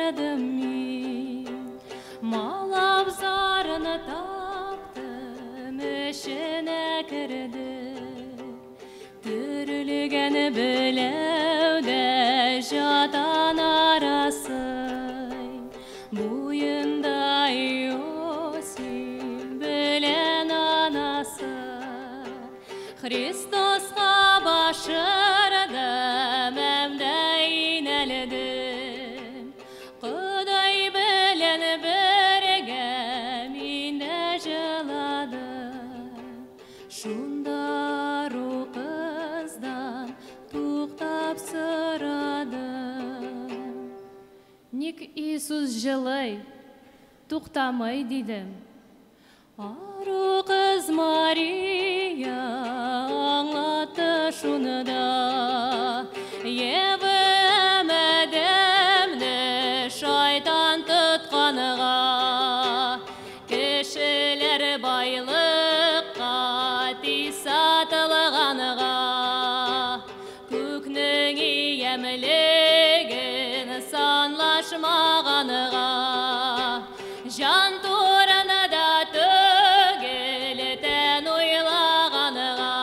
кердем мин. Мал абзарын таптым, эченә кердем. Төрелгән беләүдә жатан арасы, буенда Иосиф белән анасы. Христоска башырдым, әмдә инәлдем. Құдай белән бергә мин дә жыладым. Шунда ару кыздан туктап сорадым. Ник Иисус жылый, туктамый дидем. Ару кыз Мария аңлатты шуны да. Ева Адәмне шайтан тотканга, кешеләр байлыкка тиз сатылганга, күкнең иямлеген санлашмаганга, жан турында түгел тән уйлаганга,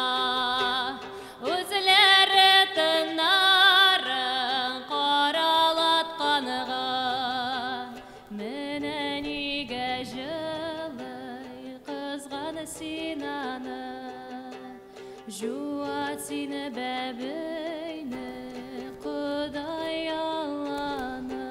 үзләре тыннарын каралатканга. Менә нигә жылый кызган син аны, жуат сине бәбәйне Ходай Алланы.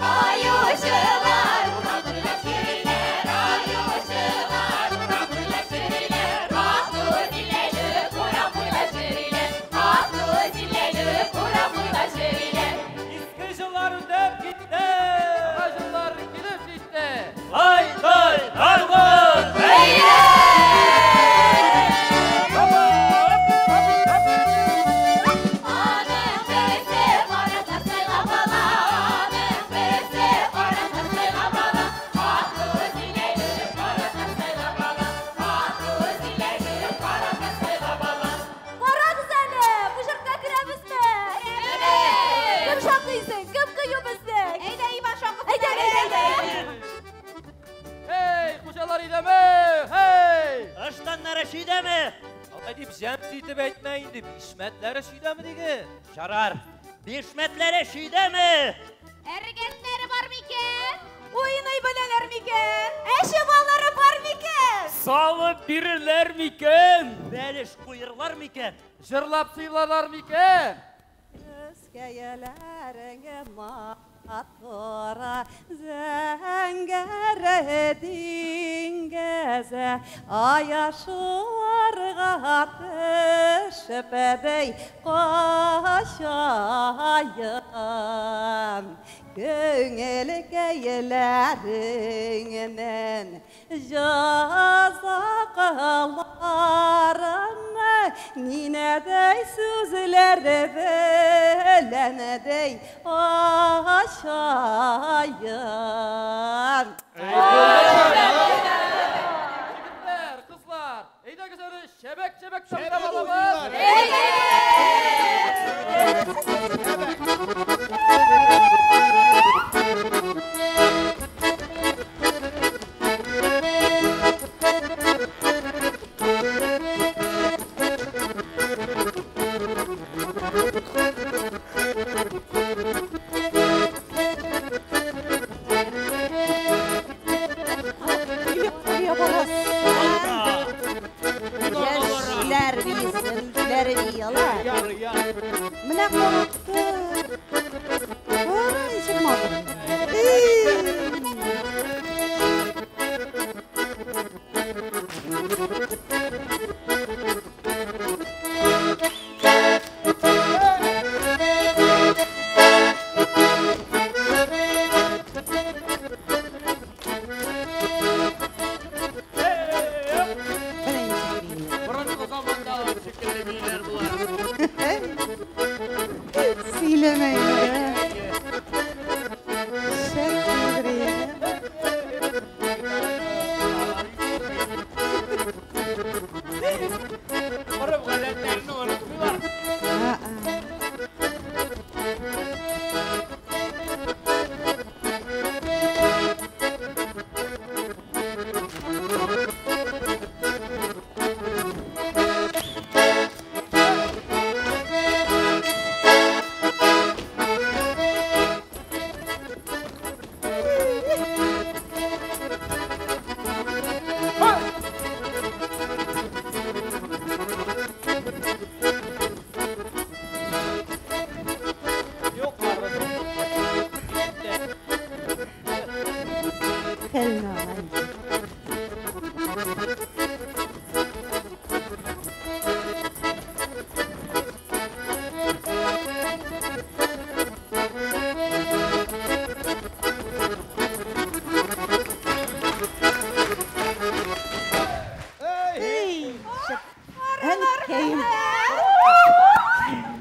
Аюшылар, ура, аюшылар, ура, атлы зиләле, ура, җөриләр, атлы зиләле, ура, җөриләр. Иске җыллар үтеп китте. Яңа җыллар килеп җитте. Ай, тай, таргын! Аның берсе кара сайлап ала, аның берсе кара сайлап ала, атлы зиләле, кара сайлап ала, атлы зиләле, кара сайлап ала. Карагыз әле, бу җортка керәбезме? Кем шакыйсың? Кем кыю безнең? Әйдә, Иван шакып. Әйдә, әйдә, әйдә. Һей, хуҗалар өйдәме? Һей! Ыштаннары чөйдәме? Алай дип җәм итеп әйтмә инде, бишмәтләре чөйдәме диген. Ярар. Бишмәтләре чөйдәме? Әргәннәре бар микән? Уйный беләләр микән? Әче баллары бар микән? Салып бирерләр микән? Бәлеш куерлар микән? Җырлап сыйларлар микән? Төскәйләреңе матура, зәңгәр диңгезе, аяшырга төшеп әдәй качайым. Күңелкәйләреңнән җаза кыларым, нинәдәй сүзләр беләнәдәй ашайым. Егетләр, кызлар, әйдәгез әле чәбәк-чәбәк таптап алабыз. Правильно. Әнкәем.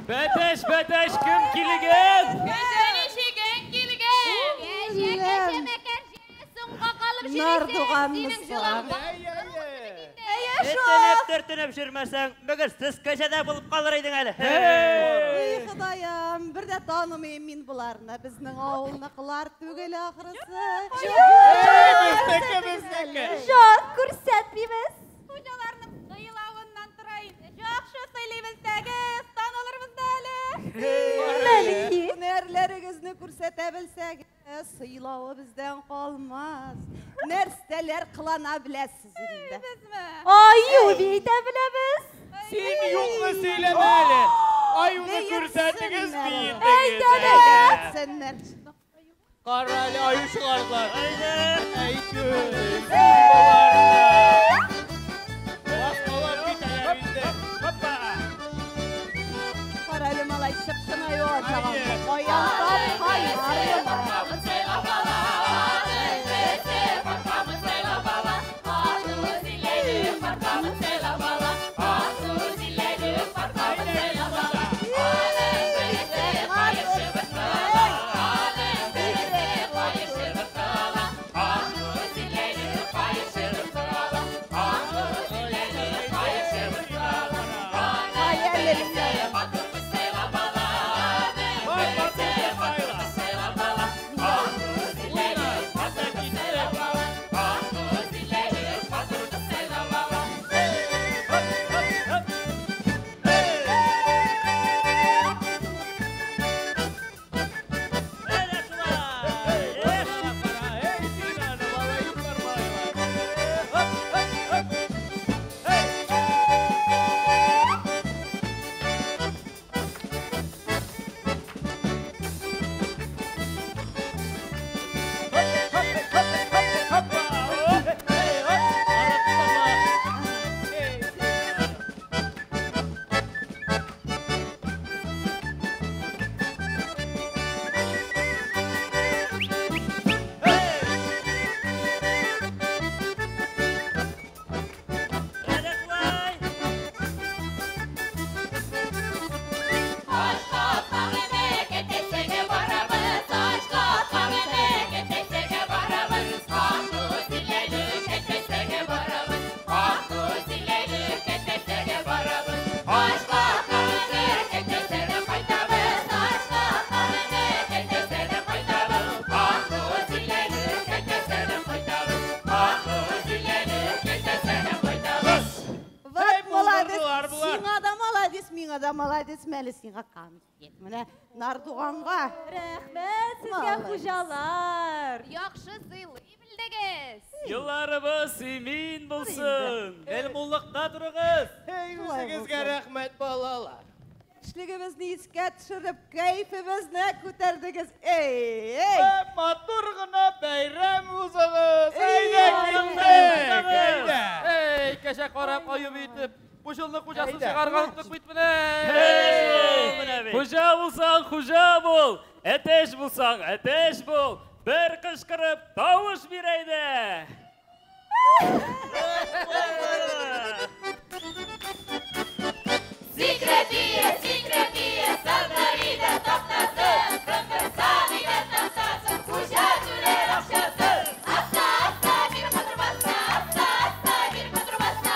Бәтәш, бәтәш, кем килгән? Кәҗәнешегең килгән. Кәҗә, кәҗә, мәкәрҗә, соңга калып йөрисең. Нардуганмы Синең җылан Этенеп төртенеп жүрмәсәң, мөгезсез кәҗәдә булып калыр идең әле. Эй, Ходаем, бер дә танымыйм мин боларны. Безнең авылныкылар түгел ахрысы. Безнеке, безнеке. Жан күрсәтмибез. Хуҗаларның сыйлавыннан тора инде. Яхшы сыйлыйбыз дәгез, танылырбыз да әле. Бәлки. Һөнәрләрегезне күрсәтә белсәгез, сыйлавы бездән калмас. Нәрсәләр кылана беләсез инде. Безме? Аю бит беләбез. Син юкны сөйләмә әле. Аюны күрсәтегез биетегез. Әйтсеннәр. Кара әле, аю чыгардылар. Әйтү. Баскалар китәләр инде. Кара әле малай чыпчын аю ашаган. Каян тапкан Аркамын сайлап ала, аның берсе аркамын сайлап ала, ату зиләле аркамын сайлап ала, ату зиләле аркамын сайлап ала. Аның берсе кайышып кала, аның берсе кайышып кала, ату зиләле кайышып кала, ату зиләле кайышып кала. Аның берсе батыр сайлап ала, аның берсе батыр сайлап ала, ату зиләле батыр сайлап ала, ату зиләле батыр сайлап ала. Әнә шулай. Эх, Эй, син аны, малайлар, малайлар. Хоп, хоп, хоп. Эй. Хоп, хоп, хоп, хоп, хоп. Эй, хоп. Араттама. Эй, син аны. Әнә шулай. Вот Эй, молодец. булдырдылар болар. Сиңа да молодец, миңа да молодец. Мәле сиңа конфет. Менә Нардуганга. Рәхмәт сезгә Молодец. хуҗалар. Яхшы сыйлый белдегез. Елларыбыз имин булсын. Гел муллыкта торыгыз. Эй, Үзегезгә рәхмәт, балалар. Эшлегебезне искә төшереп, кәефебезне күтәрдегез. Эй, эй. Матур гына бәйрәм узыгыз. Эй, Әйдә, киттек, әйдә. Эй, кәҗә карап аю итеп, бу җылны хуҗасын Әйдә. чыгарган оныттык бит менә. Эй, Менә бит. Хуҗа булсаң, хуҗа бул. Әтәч булсаң, әтәч бул. Бер кычкырып тавыш бир әйдә. Сикрәпия, сикрәпия, санарида тактасы, кындырсан иде тактасы, хуҗа түләр акчасы. Аста, аста, бир матур басса, аста, аста, бир матур басса.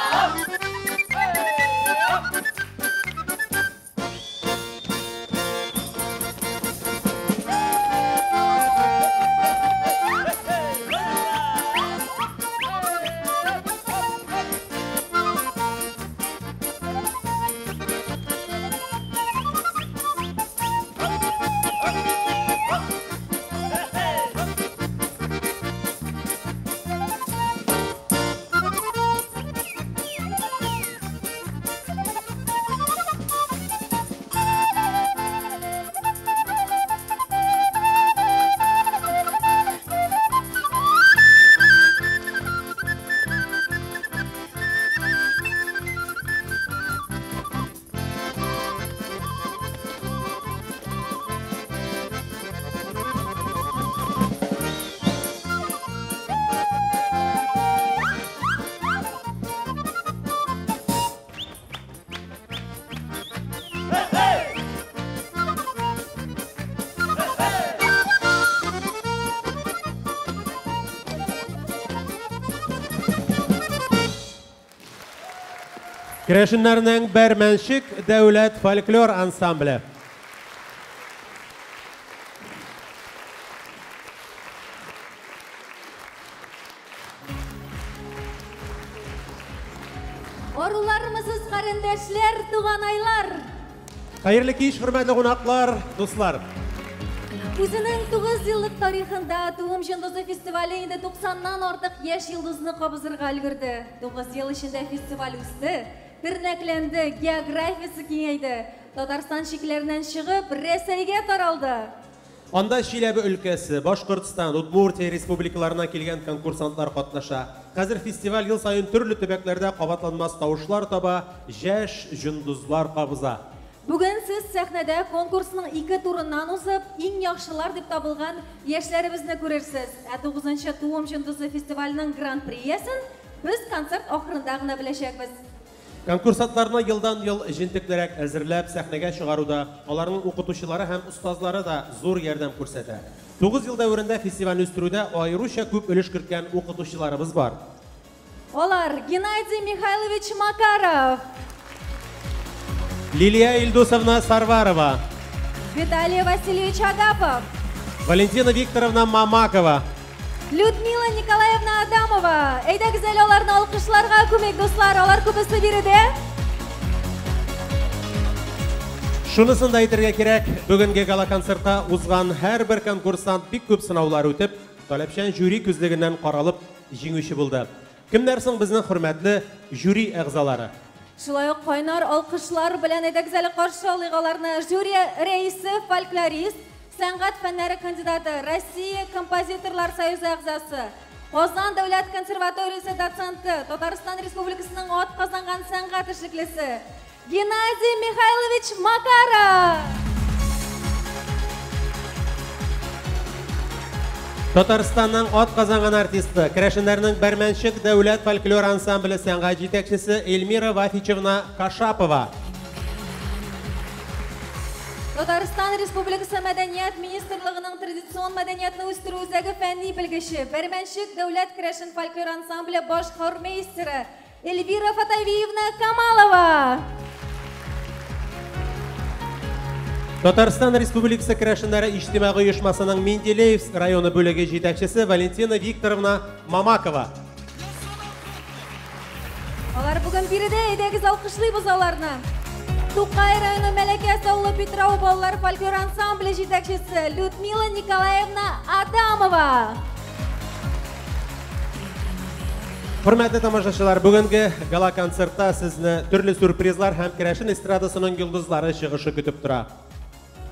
Hey! Керәшеннәрнең Бәрмәнчек дәүләт фольклор ансамбле. Арулармысыз, карендәшләр, туганайлар! Хәерле кич, хөрмәтле кунаклар, дуслар. Үзенең 9 еллык тарихында Туым йолдызы фестивале инде 90-нан артык яшь йолдызны кабызырга өлгерде. 9 ел эчендә фестиваль үсте, тернәкләнде, географиясе киңәйде. Татарстан чикләреннән чыгып, Рәсәйгә таралды. Анда Чиләбе өлкәсе, Башкортстан, Удмуртия республикаларына килгән конкурсантлар катнаша. Хәзер фестиваль ел саен төрле төбәкләрдә кабатланмас тавышлар таба, яшь йолдызлар кабыза. Бүген сез сәхнәдә конкурсның 2 турыннан узып, иң яхшылар дип табылган яшьләребезне күрерсез. Ә 9-нчы Туым йолдызы фестиваленең гран-при иясен без концерт ахырында гына беләчәкбез. Конкурсантларны елдан-ел җентеклерәк әзерләп сәхнәгә чыгаруда аларның укытучылары һәм остазлары да зур ярдәм күрсәтә. 9 ел дәверендә фестивальне үстерүдә аеруча күп өлеш керткән укытучыларыбыз бар. Алар Геннадий Михайлович Макаров, Лилия Ильдусовна Сарварова, Виталий Васильевич Агапов, Валентина Викторовна Мамакова, Людмила Николаевна Адамова. Әйдәгез әле аларны алкышларга күмик, дуслар, алар күбесе биредә. Шунысын да әйтергә кирәк, бүгенге гала-концертта узган һәрбер конкурсант бик күп сынаулар үтеп, таләпчән жюри күзлегеннән каралып җиңүче булды. Кемнәр соң безнең хөрмәтле жюри әгъзалары? Шулай ук кайнар алкышлар белән әйдәгез әле каршы алыйк аларны. Жюри рәисе, фольклорист, сәнгать фәннәре кандидаты, Россия композиторлар союзы әгъзасы, Казан дәүләт консерваториясе доценты, Татарстан Республикасының атказанган сәнгать эшлеклесе Геннадий Михайлович Макаров. Татарстанның атказанган артисты, керәшеннәрнең Бәрмәнчек дәүләт фольклор ансамбле сәнгать җитәкчесе Эльмира Вафичевна Кашапова. Татарстан Республикасы Мәдәният Министрлыгының традицион мәдәниятне үстерү үзәге фәнни белгече, Бәрмәнчек дәүләт керәшен фольклор ансамбле баш хормейстеры Эльвира Фатавиевна Камалова. Татарстан Республикасы керәшеннәре иҗтимагый оешмасының Менделеевск районы бүлеге җитәкчесе Валентина Викторовна Мамакова. Алар бүген биредә, әйдәгез алкышлыйбыз аларны. Тукай районы Мәләкәс авылы Питрау балалар фольклор ансамбле җитәкчесе Людмила Николаевна Адамова. Хөрмәтле тамашачылар, бүгенге гала-концертта сезне төрле сюрпризлар һәм керәшен эстрадасының йолдызлары чыгышы көтеп тора.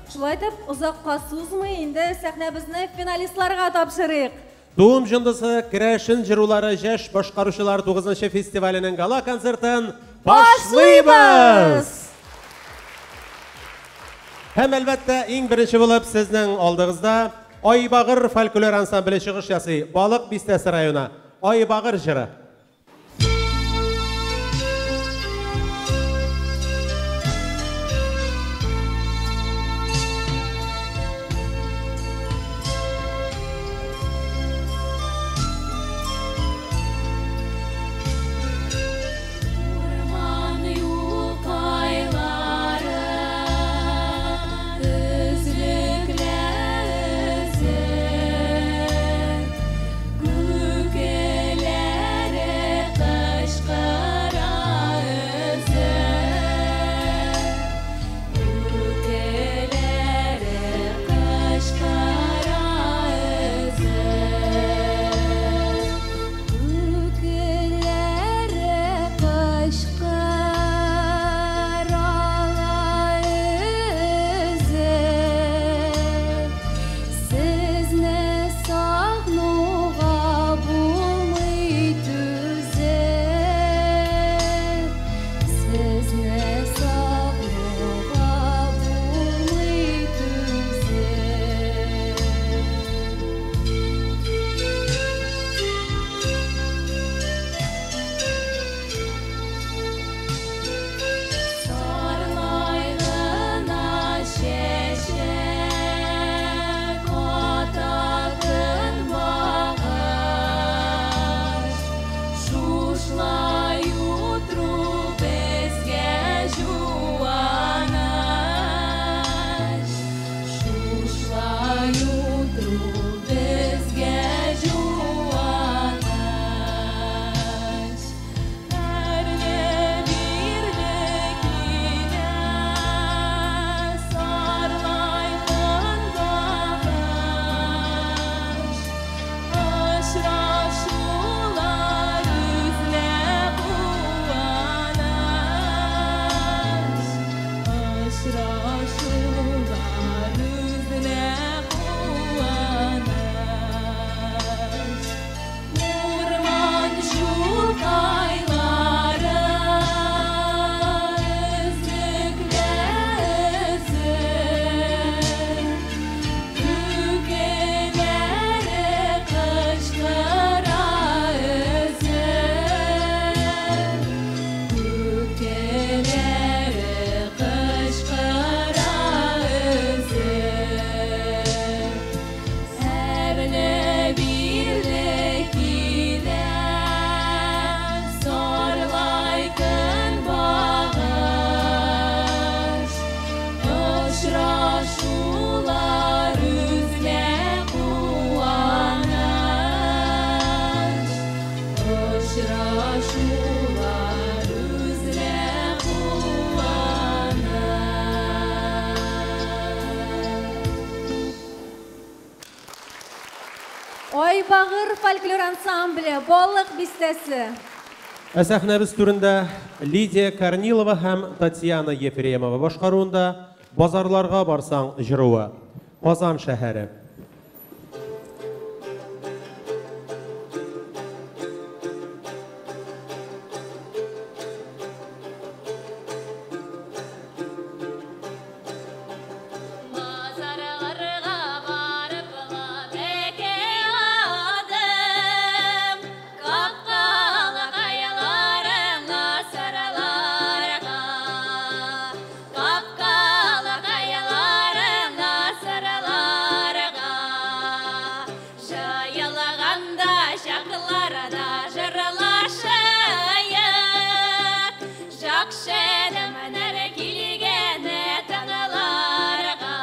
Шулай итеп, озакка сузмый, инде сәхнәбезне финалистларга тапшырыйк. Туым йолдызы керәшен җырулары яшь башкаручылар 9-нчы фестиваленең гала-концертын башлыйбыз! Һәм әлбәттә, иң беренче булып сезнең алдыгызда Айбагыр фольклор ансамбле чыгыш ясый. Балык бистәсе районы. Айбагыр җыры. Урман юлкайлары өзлекләр өзек, күкеләр Айбагыр фольклор ансамбле, Балык бистәсе. Ә сәхнәбез түрендә Лидия Корнилова һәм Татьяна Ефремова башкаруында Базарларга барсаң җыруы. Казан шәһәре. Базарларга барып бәкәй адым, Капкалакайларыңа сарыларга, Капкалакайларыңа сарыларга. Жайылганда жакларда жырлашайык, Жакшыдым нәр килгәне тыңларга.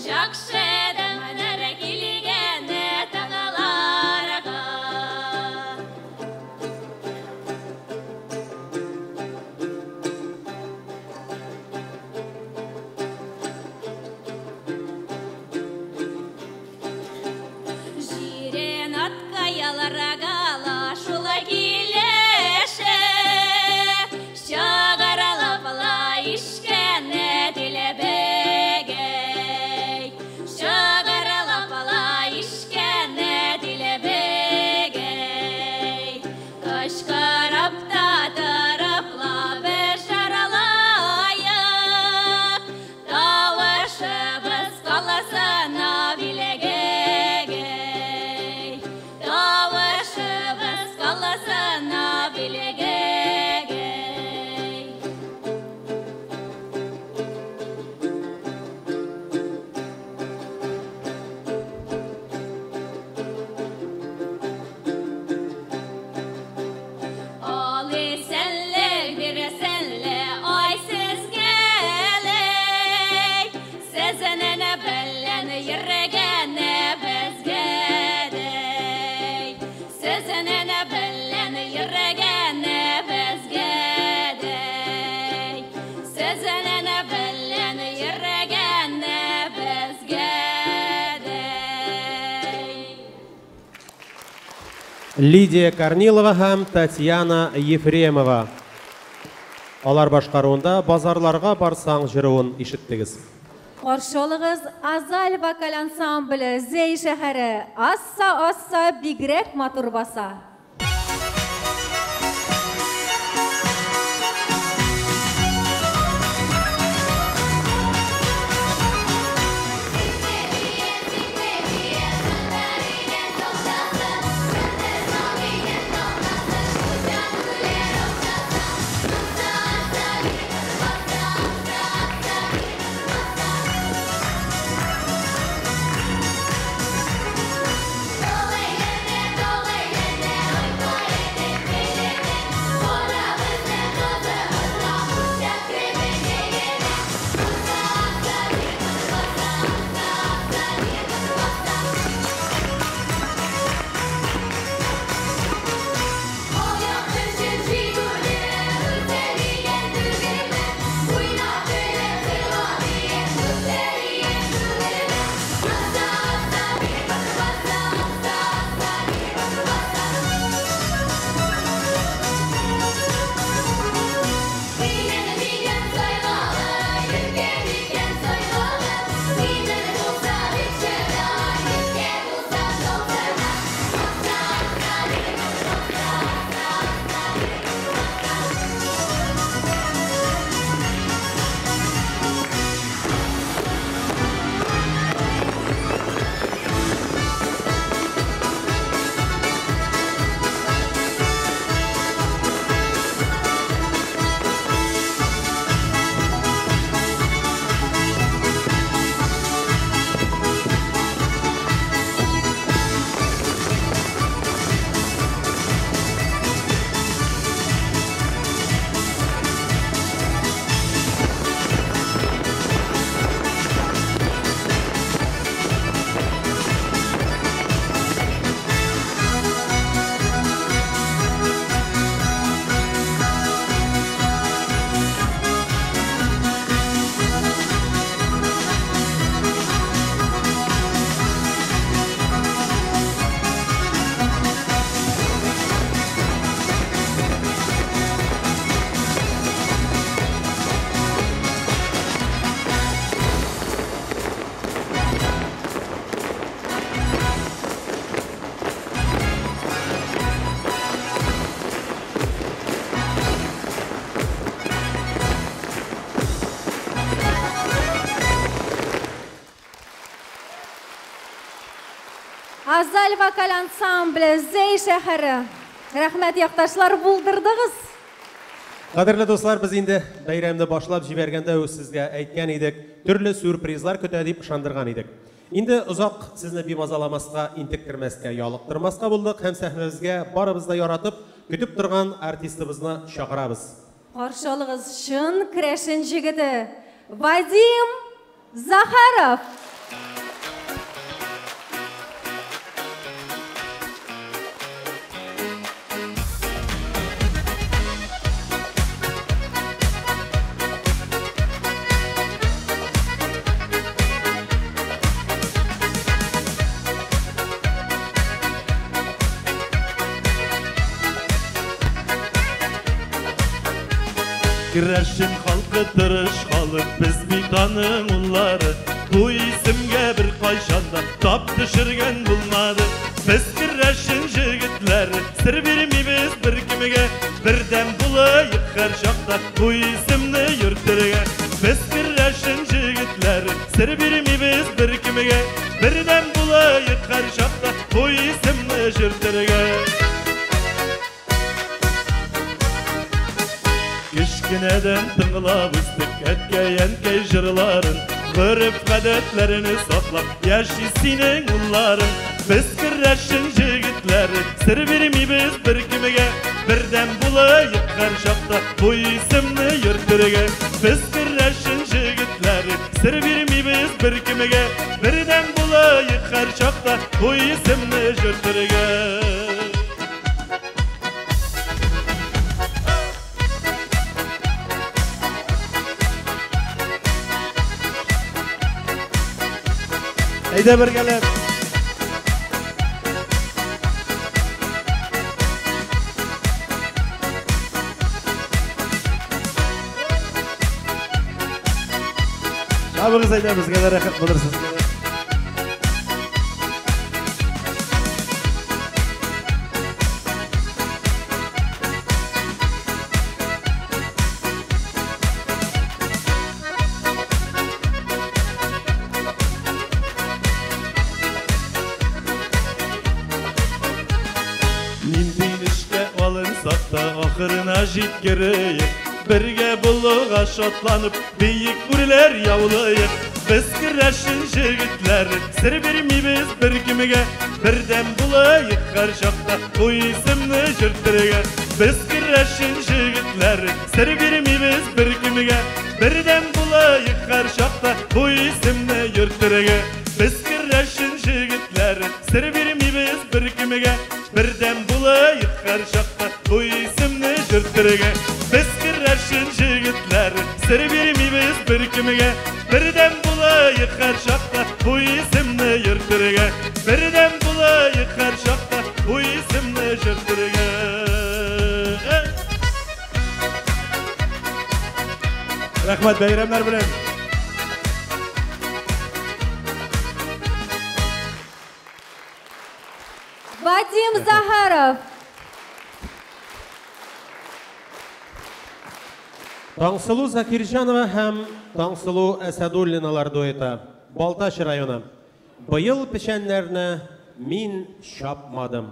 Жакшыдым нәр килгәне тыңларга. Жирен аткаяларга шул килеше, Чагаралап-ла ишкәне дилбегәй, Чагаралап-ла ишкәне дилбегәй. Кычкырып та торып-ла без җырлаек, Тавышыбыз каласына билегәй, Тавышыбыз каласына билегәй. Ал исәнлек бирсенле ай сезгәләй, Сезнең белән йөргәне безгәдәй. Сезнең белән йөргәне безгәдәй. Сезнең белән йөргәне безгәдәй. Лидия Корнилова һәм Татьяна Ефремова. Алар башкаруында Базарларга барсаң җыруын ишеттегез. Каршы алыгыз Азаль вокаль ансамбле, Зәй шәһәре. Асса, асса, бигрәк матур баса. Dol eylene, dol eylene. Азаль вокаль ансамбле, Зәй шәһәре. Рәхмәт, якташлар, булдырдыгыз. Кадерле дуслар, без инде бәйрәмне башлап җибәргәндә үк сезгә әйткән идек, төрле сюрпризлар көтә дип ышандырган идек. Инде озак сезне бимазаламаска, интектермәскә, ялыктырмаска булдык һәм сәхнәбезгә барыбыз да яратып, көтеп торган артистыбызны чакырабыз. Каршы алыгыз чын керәшен җегете Вадим Захаров. Керәшен халкы тырыш халык, без бит аның уллары. Бу исемгә бер кайчан да тап төшергән булмады. Без керәшен җегетләре, сер бирмибез бер кемгә. Бердәм булыйк һәр чакта бу исемне йөртергә. Без керәшен җегетләре, сер бирмибез бер кемгә. Бердәм булыйк һәр чакта бу исемне йөртергә. Кечкенәдән тыңлап үстек әткәй-әнкәй җырларын, гореф-гадәтләрне саклап яши синең улларың. Без керәшен җегетләре, сер бирмибез бер кемгә. Бердәм булыйк һәр чакта бу исемне йөртергә. Без керәшен җегетләре, сер бирмибез бер кемгә. Бердәм булыйк һәр чакта бу исемне йөртергә. Әйдә бергәләп. Чабыгыз әйдә, безгә дә рәхәт булыр сезгә. Җиткерейек, бергә булуга шатланып, биек үрләр яулыйк. Без керәшен җегетләре, сер бирмибез бер кемгә. Бердәм булыйк һәр чакта бу исемне йөртергә. Без керәшен җегетләре, сер бирмибез бер кемгә. Бердәм булыйк һәр чакта бу исемне йөртергә. Без керәшен җегетләре, сер бирмибез бер кемгә. Бердәм булыйк һәр чакта бу исемне йөртергә. Без керәшен җегетләре, сер бирмибез бер кемгә. Бердәм булыйк һәр чакта бу исемне йөртергә. Бердәм булыйк һәр чакта бу исемне йөртергә. Рәхмәт, бәйрәмнәр белән. Вадим Захаров. Таңсылу Закирҗанова һәм Таңсылу Әсәдуллиналар дуэты. Балтач районы. Быел печәннәрне мин чапмадым.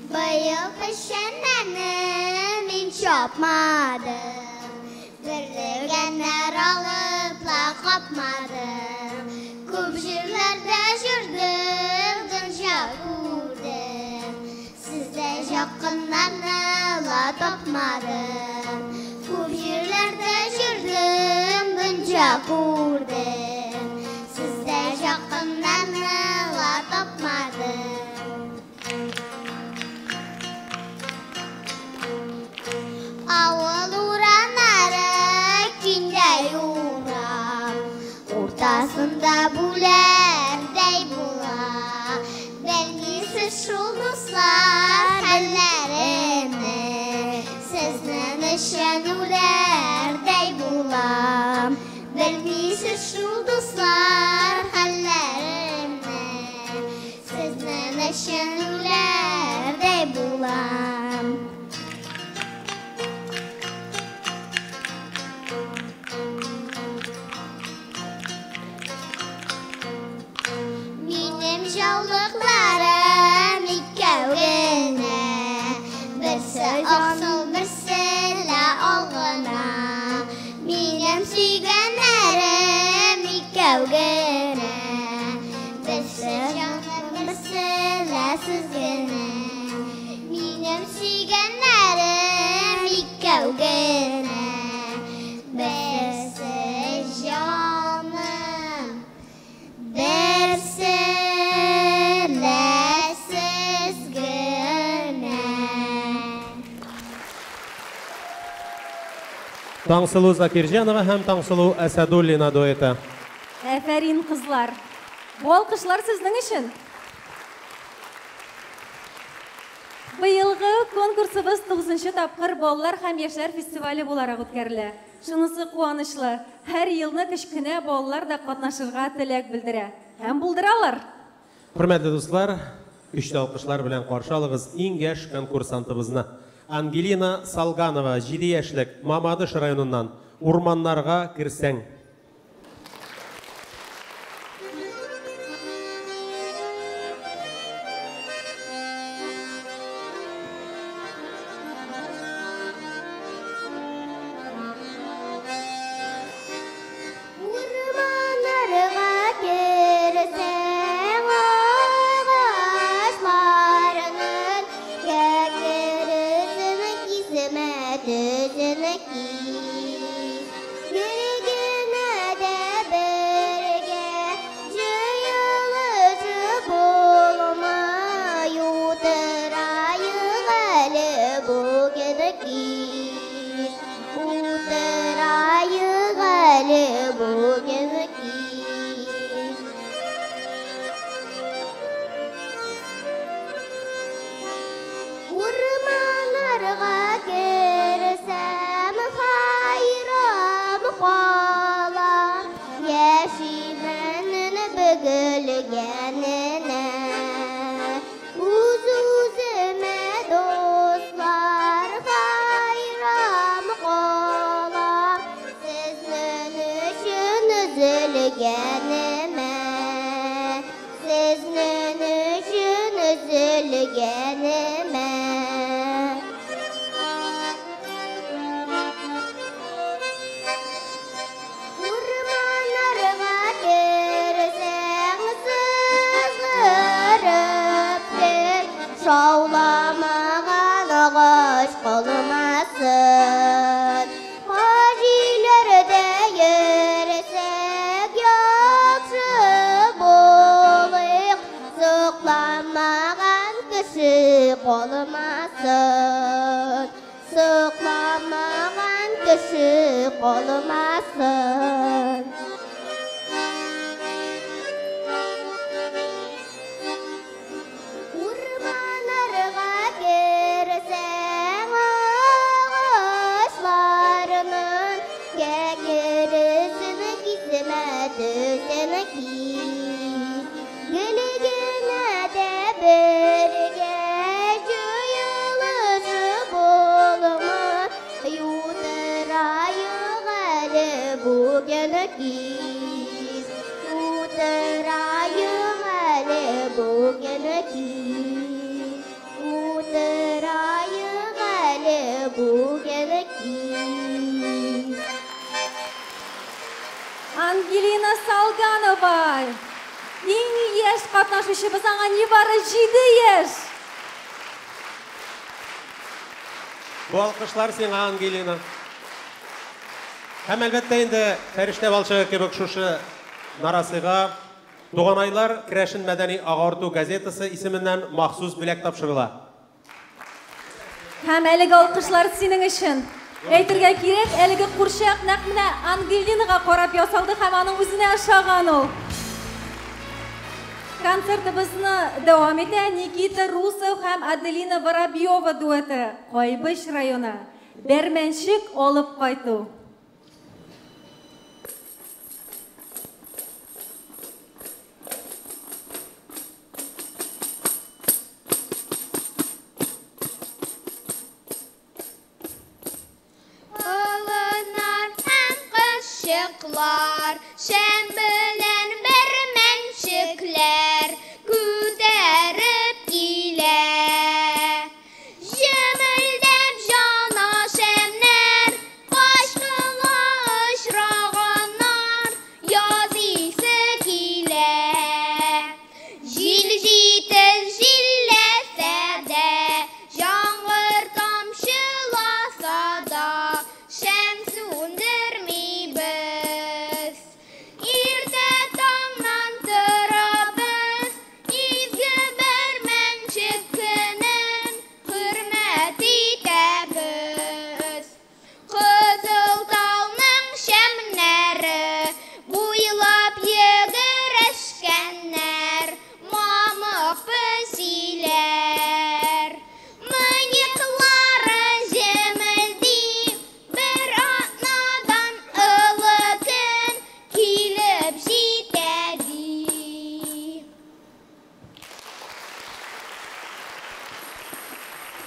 Быел печәннәрне мин чапмадым. Берлегәннәр алып ла капмадым. Күп җирләрдә йөрдем, дөнья күрдем. Сездә якыннарны ла тапмадым. Күп җирләрдә йөрдем, дөнья күрдем. Сездә якыннарны ла тапмадым. Авыл урамнары көндә урам, уртасында бүләрдәй була. Белмисез шул дуслар хәлләремне, сезнең өчен үләрдәй булам. Белмисез шул дуслар хәлләремне, сезнең өчен үләрдәй булам. Берсе аксыл, берсе лә алгына. Минем сөйгәннәрем икәү генә. Берсе җаным, берсе лә сез генә. Минем сөйгәннәрем икәү генә. Берсе җаным, берсе лә сез генә. Таңсылу Закирҗанова һәм Таңсылу Әсәдуллина дуэты. Әфәрин, кызлар. Бу алкышлар сезнең өчен. Быелгы конкурсыбыз 9 тапкыр балалар һәм яшьләр фестивале буларак үткәрелә. Шунысы куанычлы, һәр елны кечкенә балалар да катнашырга теләк белдерә. Һәм булдыралар. Хөрмәтле дуслар, көчле алкышлар белән каршы алыгыз иң яшь конкурсантыбызны. Ангелина Салганова, 7 яшьлек, Мамадыш районыннан. Урманнарга керсәң. Урманнарга керсәң, агачларының кәкересен кисмә, төзен кис. Бер генә дә бергә җыелышып булмый, утыраек әле бүген кич. Утыраек әле бүген кич. Урманнарга керсәм, хайран калам, яшименең бөгелгәненә. Үз-үземә дуслар, хайран калам, сезнең өчен өзелгәнемә. Сезнең өчен өзелгәнемә. Урманнарга керсәң, сызгырып тел, шауламаган агач калмасын. Хаҗиләрдә йөрсәк, яхшы булыйк, сокланмаган кеше калмасын. Сокланмаган кеше калмасын. Урманнарга керсәң, агачларының кәкересен кисмә, төсен кис. Гел генә дә бергә җыелышып булмый, утыраек әле бүген кич. Утыраек әле бүген кич. Утыраек әле бүген кич. Ангелина Салганова. Иң яшь катнашучыбыз, аңа нибары 7 яшь. Бу алкышлар сиңа, Ангелина. Һәм әлбәттә инде фәрештә балчыгы кебек шушы нарасыйга Туганайлар керәшен мәдәни агарту газетасы исеменнән махсус бүләк тапшырыла. Һәм әлеге алкышлар синең өчен. Әйтергә кирәк, әлеге курчак нәкъ менә Ангелинага карап ясалды һәм аның үзенә ошаган ул. Концертыбызны дәвам итә Никита Русов һәм Аделина Воробьева дуэты, Кайбыч районы. Бәрмәнчек алып кайту. Олыннар һәм кызчыклар, шәм белән бәрмәнчекләр күтәреп килә. Җемелдәп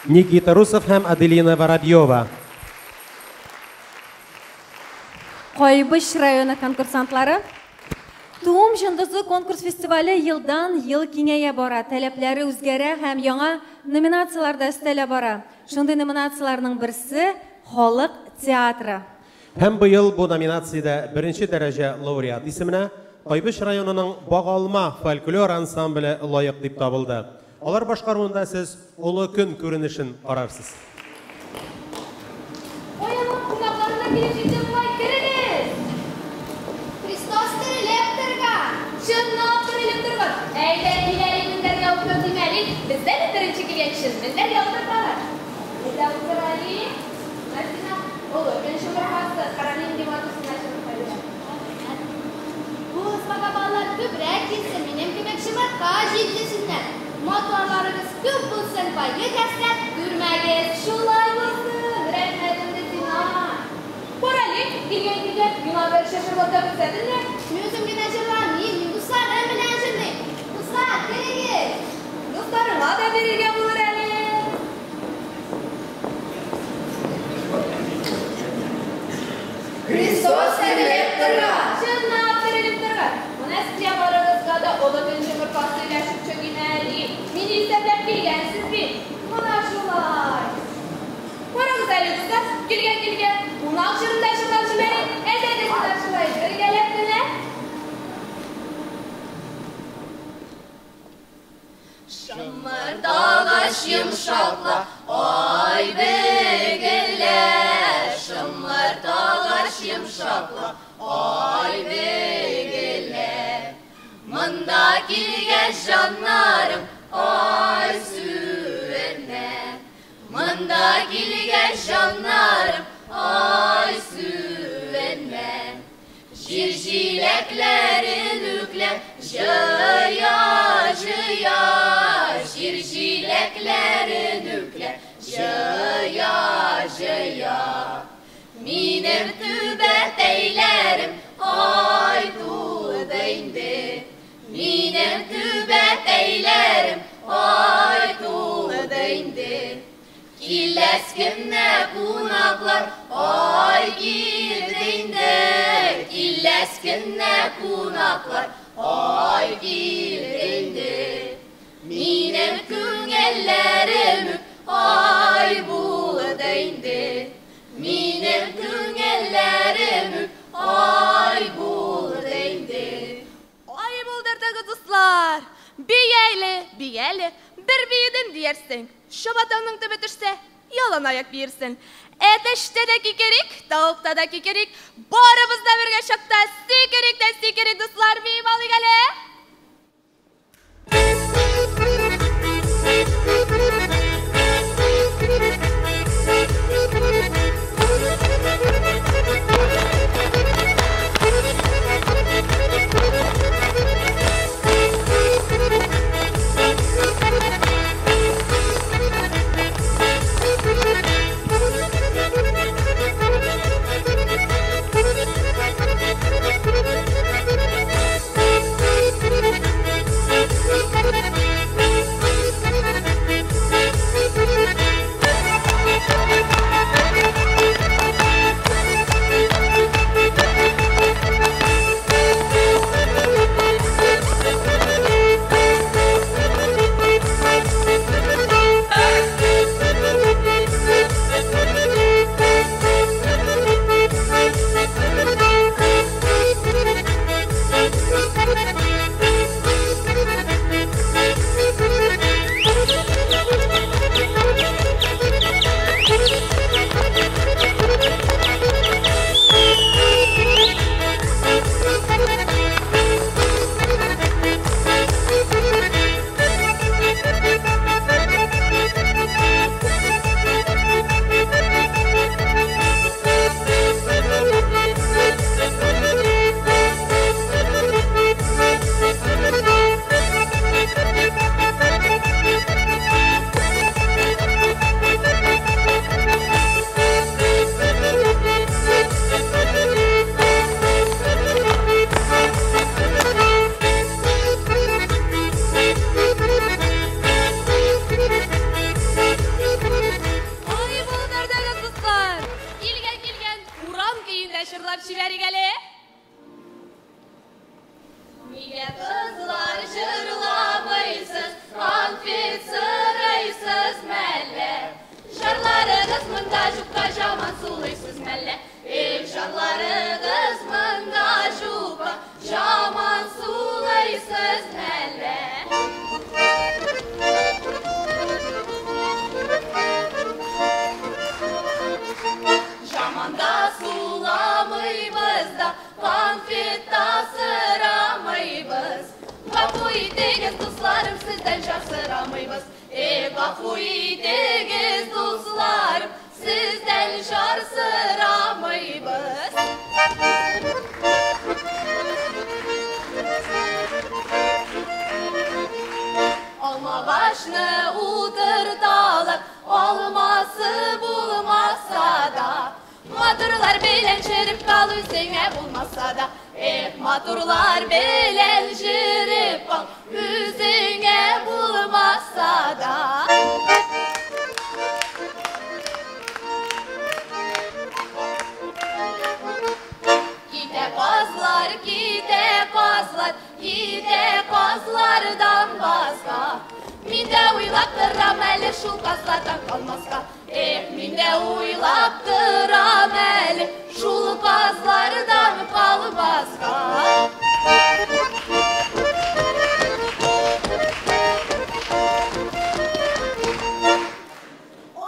Никита Русов һәм Аделина Воробьева. Кайбыч районы конкурсантлары. Туым җондызы конкурс фестивале елдан ел киңәя бара, таләпләре үзгәрә һәм яңа номинацияләр дә өстәлә бара. Шундый номинацияләрнең берсе халык театры. Һәм быел бу номинациядә беренче дәрәҗә лауреат исеменә Кайбыч районының Багалма фольклор ансамбле лаек дип табылды. Алар башкаруында сез Олы көн күренешен карарсыз. Каяның кунаклары да килеп җитте бугай, керегез! Христос терелеп торган! Чынлап терелеп торган! Әйдә, кил әле, мендәргә утыр, димәлик. Бездә бит беренче килгән кеше мендәргә утырталар. Әйдә, утыр әле. Менә сиңа Олы көн чумыркасы, кара нинди матур сиңа чумырка бирә. Бу ысмага балалар күбрәк килсен, минем кебек чумырка җитсеннәр. Моторларыгыз күп булсын, кайгы хәсрәт күрмәгез. Шулай булсын, рәхмәт инде сиңа. Бар әле, килгән килгән, миңа бер чыршылата күрсәт инде. Мин үзем генә җырламыйм, мин дусларым белән җырлыйм. Дуслар, керегез. Дусларыңа да бирергә булыр әле. Христос терелеп торган! Чынлап терелеп торган! Менә сезгә барыгызга да олы көн чумыркасы өләшеп чыгыйм әле. Мине исәпләп килгәнсез бит. Менә шулай. Карагыз әле, дуслар, килгән килгән, кунак җырын да җырлап җибәрик. Әйдәгез менә шулай бергәләп кенә. Шымырт агач йомшакла, ай бегелә. Шымырт агач йомшакла, ай бегелә. Монда килгәч җаннарым, ай сүенә. Монда килгәч җаннарым, ай сүенә. Җир җиләкләрен үкләп җыя, җыя. Җир җиләкләрен үкләп җыя, җыя. Минем түбәтәйләрем ай тулды инде. Минем түбәтәйләрем ай тулды инде. Киләс көнне кунаклар ай килде инде. Киләс көнне кунаклар ай килде инде. Минем күңелләрем ай булды инде. Минем күңелләрем ай булды инде. Ай булдырдыгыз, дуслар! Бияле, бияле, бер биедем диярсең. Чабатаңның төбе төшсә, ялан аяк биерсең. Әтәчтә дә кикерик, тавыкта да кикерик, барыбыз да бергә чакта сикерик тә сикерик, дуслар, биеп алыйк әле. җырлап җибәрик әле. Нигә кызлар җырламыйсыз, конфет сорыйсыз мәллә? Жарларыгыз монда җукка жаман сулыйсыз мәллә? Эх, жарларыгыз монда җукка жаман сулыйсыз мәллә? Жаманда суламыйбыз да, конфет та сорамыйбыз. Гафу итегез, дусларым, сездән жар сорамыйбыз. Эх, гафу итегез, дусларым, сездән жар сорамыйбыз. Алмагачны утырталар, алмасы булмаса да. Матурлар белән җөреп кал үзеңә булмаса да. Эх, матурлар белән җөреп кал үзеңә булмаса да. Китә казлар, китә казлар, китә казлардан башка. Мин дә уйлап торам әле шул казлардан калмаска. Эх, мин дә уйлап торам әле шул казлардан калмаска.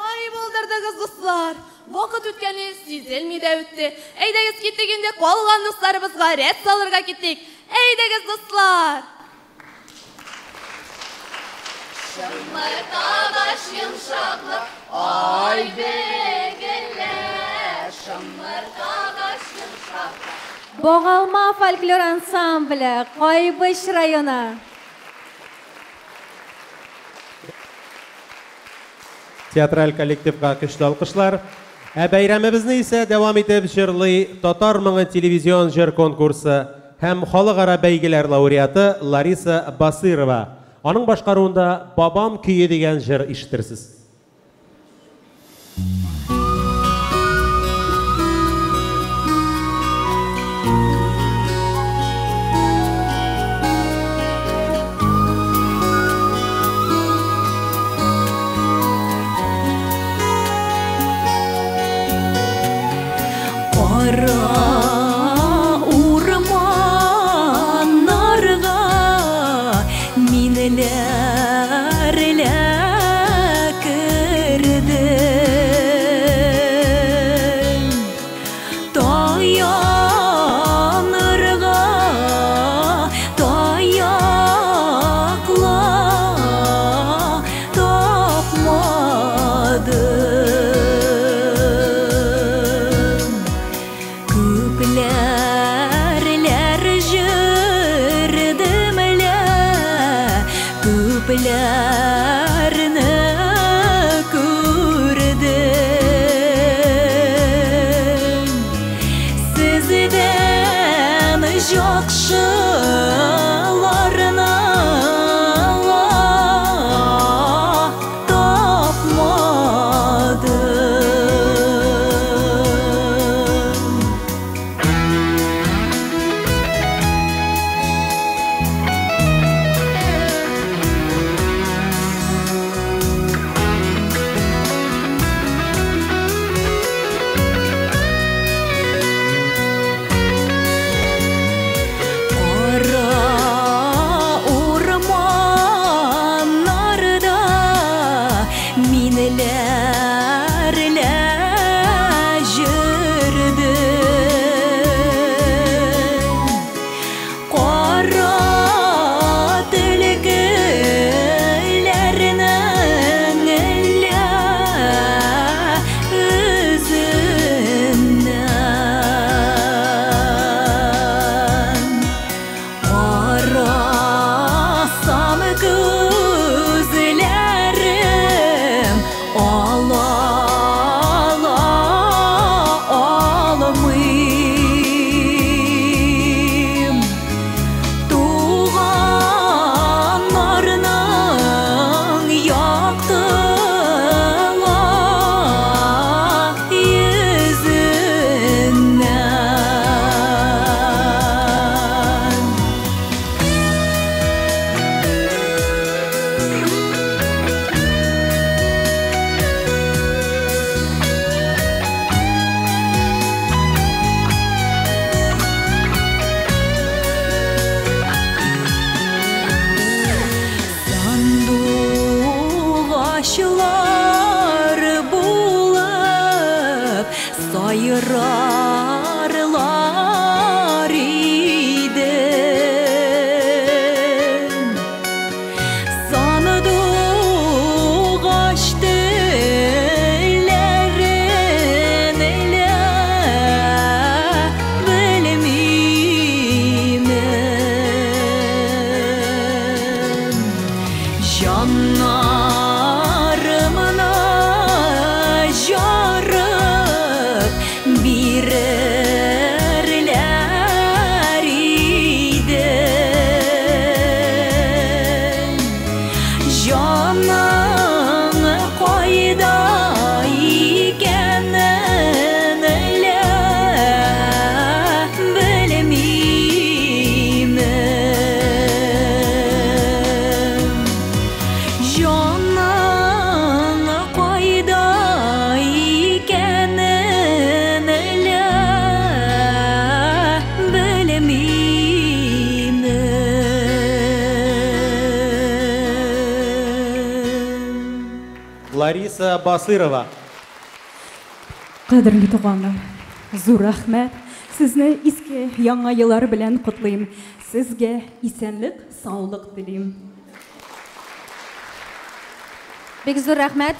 Ай, булдырдыгыз, дуслар. Вакыт үткәне сизелми дә үтте. Әйдәгез киттек инде калган дусларыбызга рәт салырга киттек. Әйдәгез, дуслар. Шымырт агач йомшаклык, ай бегелә. Шымырт агач йомшаклык. Богалма фольклор ансамбле, Кайбыч районы. Театраль коллективка көчле алкышлар. Ә бәйрәмебезне исә дәвам итеп җырлый Татар моңы телевизион җыр конкурсы һәм халыкара бәйгеләр лауреаты Лариса Басырова. Аның башкаруында Бабам көе дигән җыр ишетерсез. Кара урманнарга мин эләр кердем. Таянырга таякла тапмадым. Күп Сайрарлар иде. Сандугач телләрен лә белмимен. Җаннарымны җарып бирерләр иде. Җаның кайда икәнен лә белмимен. Җаның кайда икәнен лә белмимен. Лариса Басырова. Кадерле туганнар, зур рәхмәт. Сезне иске яңа еллар белән котлыйм. Сезгә исәнлек, саулык телим. Бик зур рәхмәт.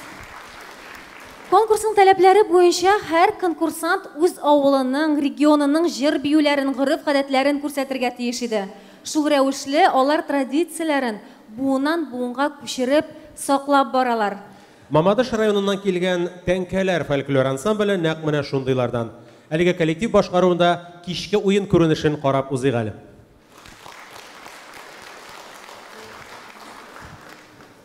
Конкурсның таләпләре буенча һәр конкурсант үз авылының, регионының җыр биюләрен, гореф-гадәтләрен күрсәтергә тиеш иде. Шул рәвешле алар традицияләрен буыннан буынга күчереп, саклап баралар. Мамадыш районыннан килгән Тәңкәләр фольклор ансамбле нәкъ менә шундыйлардан. Әлеге коллектив башкаруында кичке уен күренешен карап узыйк әле.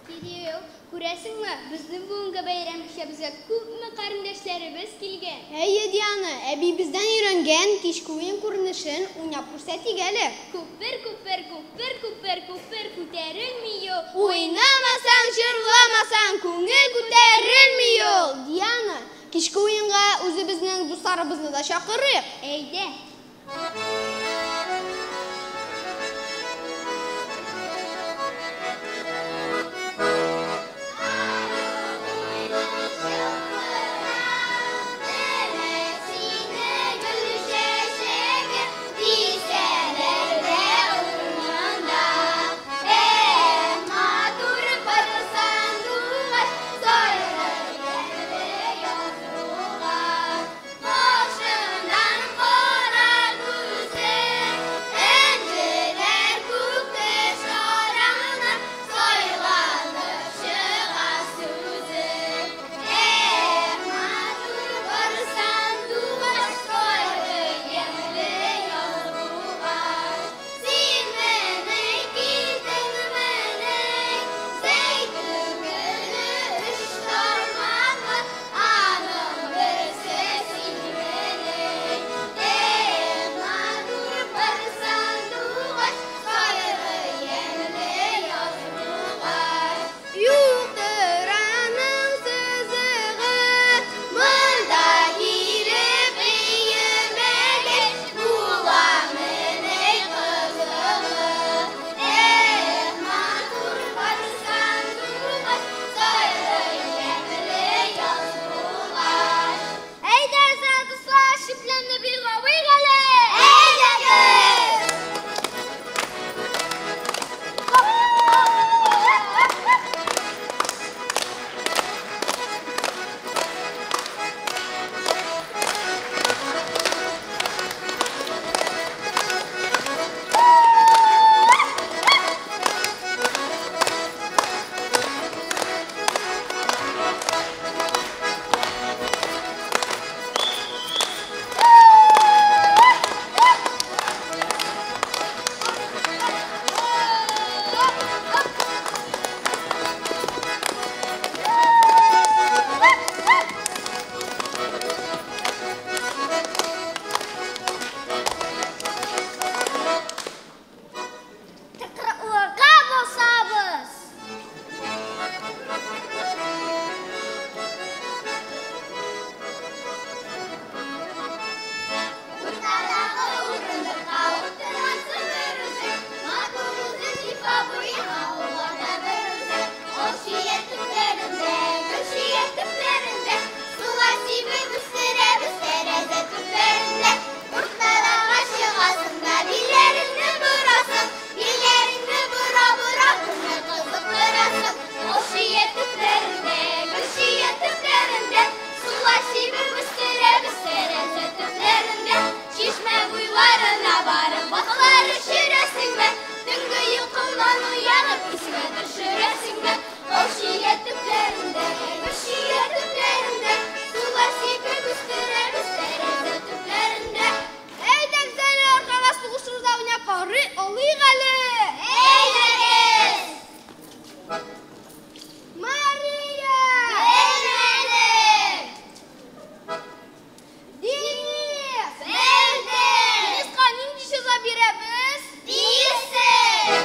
Кирилл, күрәсеңме, безнең бүгенге бәйрәм кичәбезгә күпме карендәшләребез килгән. Әйе, Диана, әби бездән өйрәнгән кичке уен күренешен уйнап күрсәтик әле. Күпер, күпер, күпер, күпер, күпер күтәрелми ул. Уйнамасаң, җырламасаң, күңел күтәрелми ул. Диана, кичке уенга үзебезнең дусларыбызны да чакырыйк. Әйдә. Башından кара күзе, Суларына барып балыклар төшерәсеңме? Төнге йокыңнан уянып исеңә төшерәсеңме? Тау чия төпләрендә, гөл чия төпләрендә, сулар сипеп үстерәбез тәрәзә төпләрендә. Әйдәгез әле аркага сугышыбызда уйнап карый алыйк әле. Әйдәгез! Мария! Белмәдем! Денис! Белдем! Дениска нинди җәза бирәбез? Бирсен!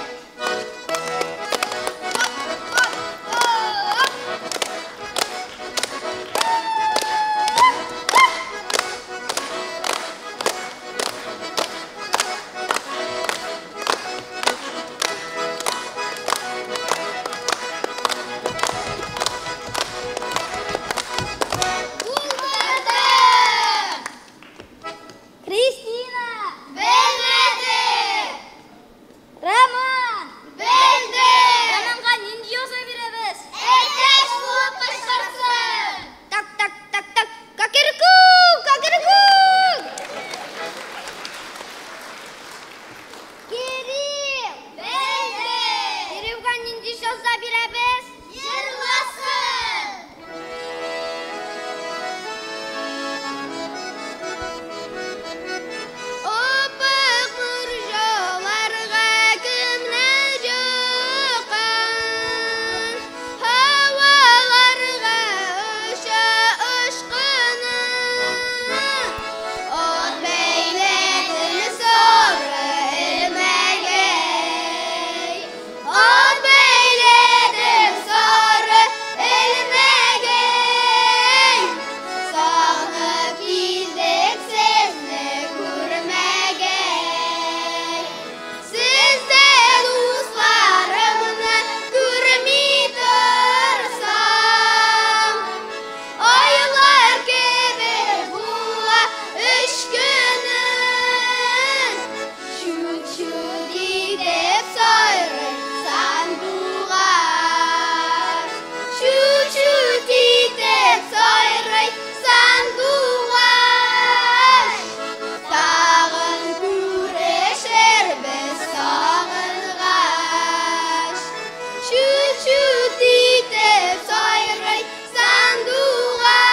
Булдырдым! Кристина! Белмәдем! Роман! Белдем! Романга нинди җәза бирәбез? Әтәч булып кычкырсын! Так, так, так, так. Кокереку! Кокереку! Кирилл! Белдем! Кириллга нинди җәза бирәбез? Җырласын! Аппак морҗаларга кемнәр чыккан? Һаваларга оча очкыны. Ат бәйләдем сары элмәгә, ат бәйләдем сары элмәгә. Сагынып килдек сезне күрмәгәй. Сездә дусларымны күрми торсам, айлар кебек була өч көнем. Чут-чут итеп сайрый сандугач. Чут-чут итеп сайрый сандугач. Тагын күрешербез сагынгач. Чут-чут итеп сайрый сандугач.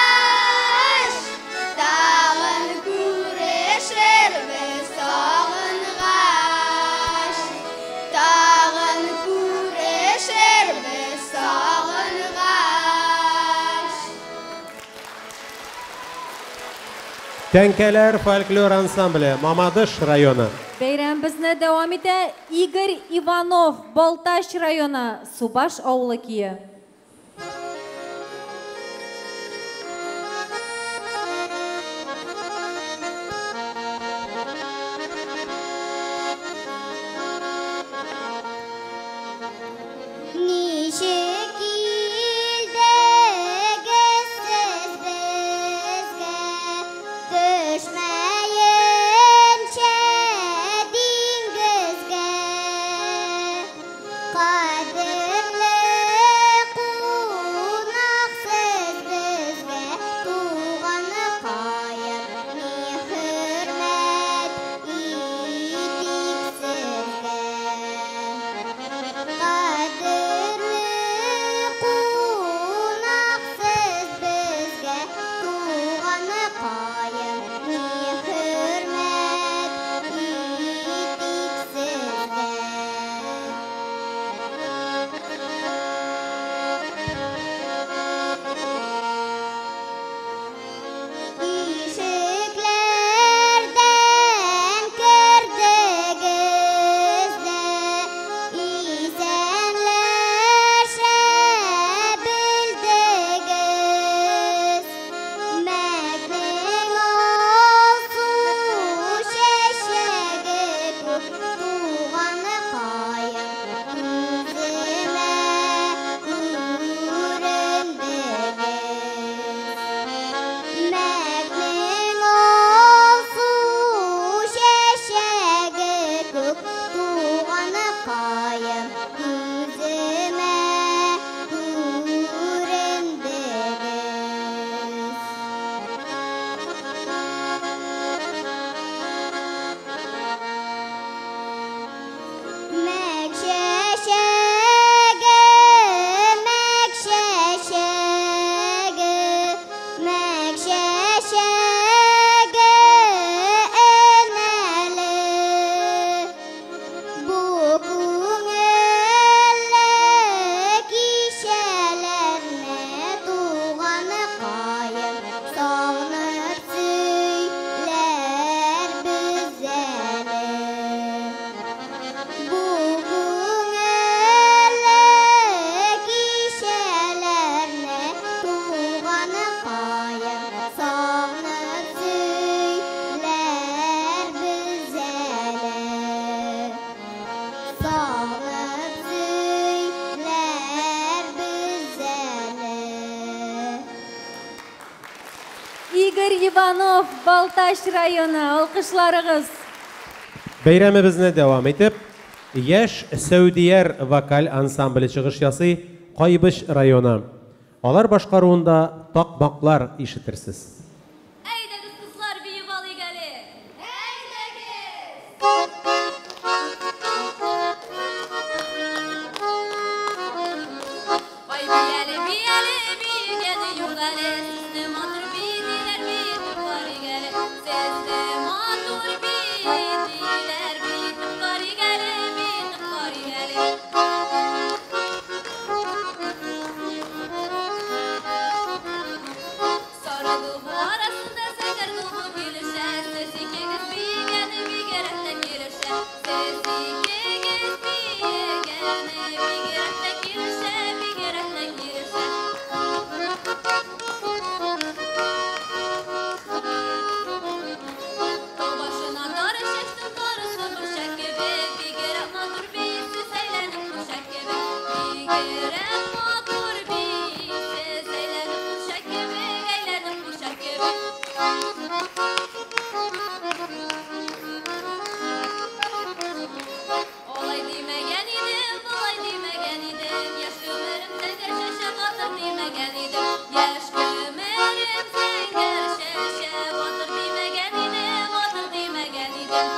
Тагын күрешербез сагынгач. Тагын күрешербез сагынгач. Тәңкәләр фольклор ансамбле, Мамадыш районы. Бәйрәм безне дәвам итә Игорь Иванов, Балтач районы, Субаш авылы кие. Ничек килдегез сез безгә, төшмәенчә диңгезгә? Кадерле Иванов, Балтач районы. Алкышларыгыз. Бәйрәмебезне дәвам итеп, Яшь Сәүдияр вокаль ансамбле чыгыш ясый, Кайбыч районы. Алар башкаруында такмаклар ишетерсез. Әйдәгез, кызлар, биеп алыйк әле. Ай, бияле, бияле, биегәне юк әле. Сезне матур бии диләр, биетеп карыйк әле. Сезне матур бии диләр, биетеп карыйк әле, биетеп карыйк әле. Сары гөл арасында зәңгәр гөл килешә. Сез икегез биегәне бигрәк тә килешә. Сез икегез биегәне бигрәк тә килешә, бигрәк тә килешә. Тау башына тары чәчтем, тарысы борчак кебек. Бигрәк матур бийсез, әйләнеп курчак кебек. Бигрәк матур бийсез, әйләнеп курчак кебек, әйләнеп курчак кебек. Алай димәгән идем, болай димәгән идем, яшь гомерем зәңгәр чәчәк атыр димәгән идем. Яшь гомерем зәңгәр чәчәк атыр димәгән идем, атыр димәгән идем.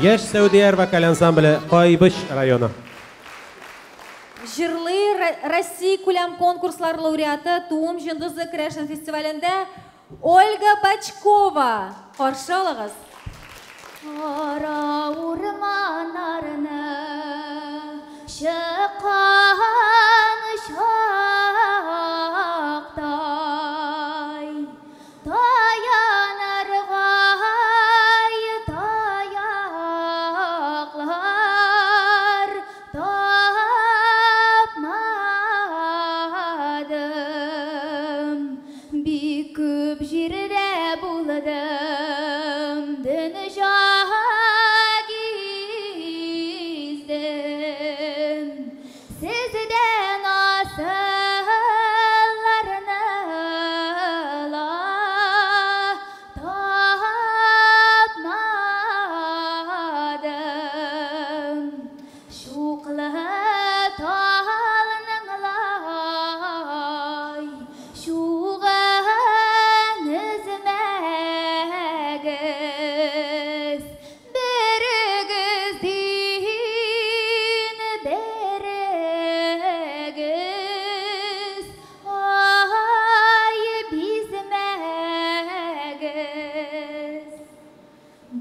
Яшь Сәүдияр вокаль ансамбле, Кайбыч районы. Җырлый Россия күләм конкурслар лауреаты Туым җондызы Крәшен фестивалендә Ольга Бачкова. Каршы алыгыз. Кара урманнарны чыккан чактай, таянырга таяклар тапмадым. Бик күп җирдә булдым, дөнья гиздем. Сездән асылларны ла тапмадым. Чуклы талның лай, чугын өзмәгез. Берегез дин, берегез, ай, бизмәгез.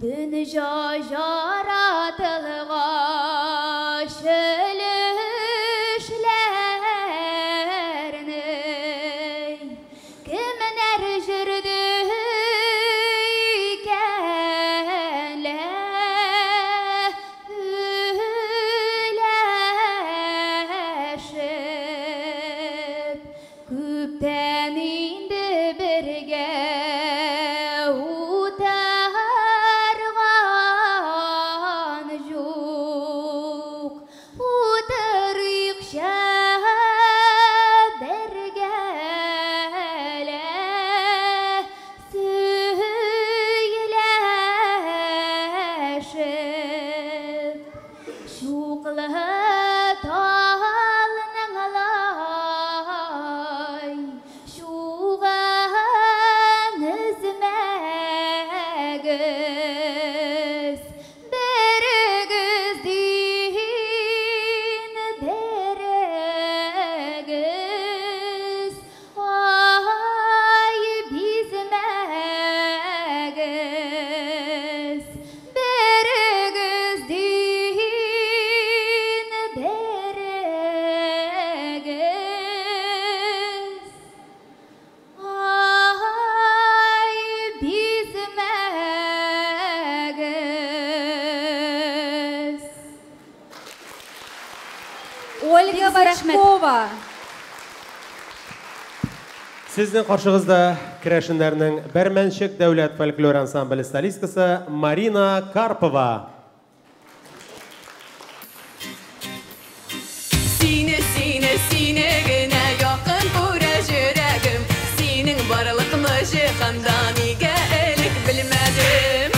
Дөнья жаратылгач өлешләрне, кемнәр җөрде икән лә өләшеп? Күптән инде бергә утырган юк. Утырыйкчы бергәләп сөйләшеп. Чуклы талның лай, чугын өзмәгез. Берегез дин, берегез, ай, бизмәгез. Берегез дин, Ольга Бочкова. Сезнең каршыгызда керәшеннәрнең Бәрмәнчек дәүләт фольклор ансамбле солисткасы Марина Карпова. Сине, сине, сине генә якын күрә йөрәгем. Синең барлыкны җиһанда нигә элек белмәдем.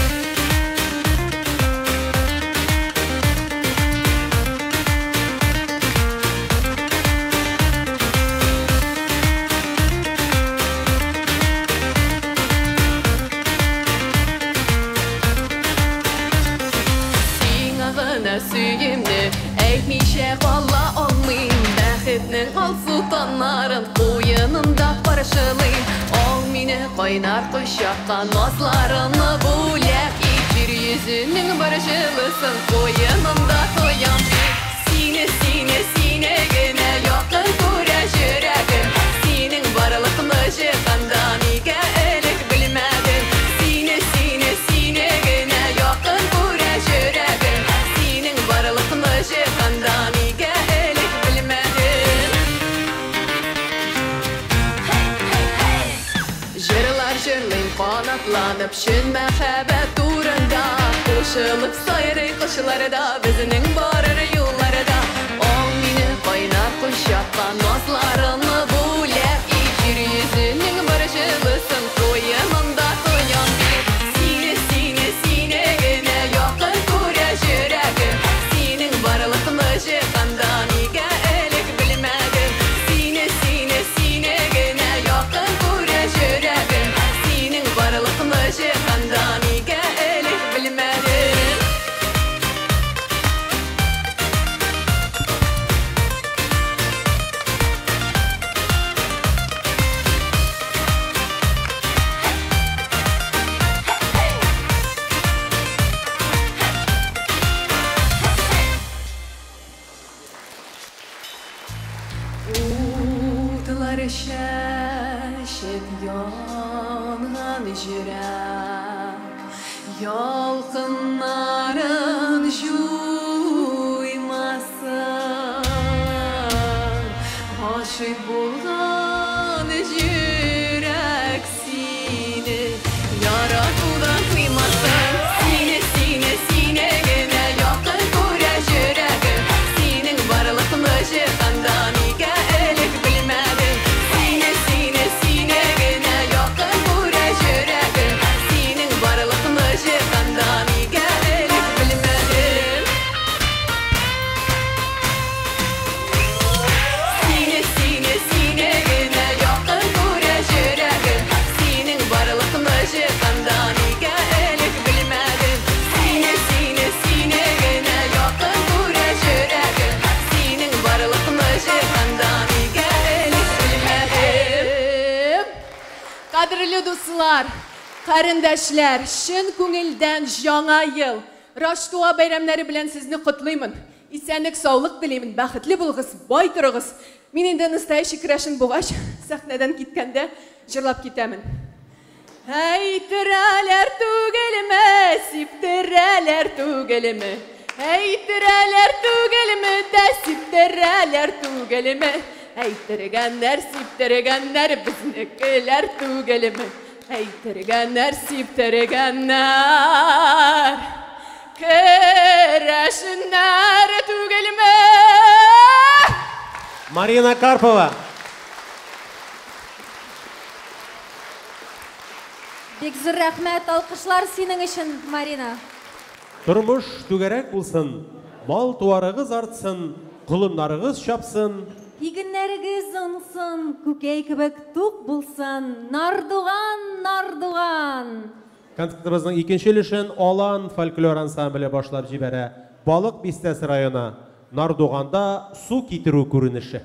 Сиңа гына сөйгемне әйтмичә кала алмыйм. Бәхетнең алсу таңнарын куенында каршылыйм. Ал мине кайнар кочакка, назларыңны бүләк ит. Җир йөзенең бар җылысын куенында тоям бит. Сине, сине, сине генә якын күрә йөрәгем. Синең барлыкны җиһанда нигә элек белмәдем. Сине, сине, сине генә якын күрә йөрәгем. Синең барлыкны җиһанда нигә элек белмәдем. Җырлар җырлыйм канатланып чын мәхәббәт турында. Кушылып сайрый кошлар да безнең барыр юлларда. Ал мине кайнар кочакка, назларыңны бүләк ит. Җир йөзенең бар җылысын куенында тоям бит. Сине, сине, сине генә якын күрә йөрәгем. Синең барлыкны җиһанда нигә элек белмәдем. Сине, сине, сине генә якын күрә йөрәгем. Синең барлыкны җиһанда нигә элек белмәдем. Утлар чәчеп янган йөрәк ялкыннарын җуймасын. Гашыйк булган йөрәк сине яратудан туймасын. Сине, сине, сине генә якын күрә йөрәгем. Синең барлыкны җиһанда нигә элек белмәдем. Сине, сине, сине генә якын күрә йөрәгем. Синең барлыкны җиһанда нигә элек белмәдем. Сине, сине, сине генә якын күрә йөрәгем. Синең барлыкны җиһанда нигә элек белмәдем. Сине, сине, сине генә якын күрә йөрәгем. Синең барлыкны җиһанда нигә элек белмәдем. Кадерле дуслар, карендәшләр, чын күңелдән Яңа ел, Раштуа бәйрәмнәре белән сезне котлыймын. Исәнлек, саулык телимен, бәхетле булыгыз, бай торыгыз. Мин инде настоящий керәшен булгач, сәхнәдән киткәндә җырлап китәмен. Әйтерәләр түгелме, сиптерәләр түгелме? Әйтерәләр түгелме, дә сиптерәләр түгелме? Әйтергәннәр, сиптергәннәр безнекеләр түгелме? Әйтергәннәр, сиптергәннәр керәшеннәр түгелме? Марина Карпова. Бик зур рәхмәт, алкышлар синең өчен, Марина. Тормыш түгәрәк булсын, мал туарыгыз артсын, колыннарыгыз чапсын. Игеннәрегез уңсын, күкәй кебек тук булсын. Нардуган, нардуган. Концертыбызның икенче өлешен Алан фольклор ансамбле башлап җибәрә. Балык Бистәсе районы Нардуганда су китерү күренеше.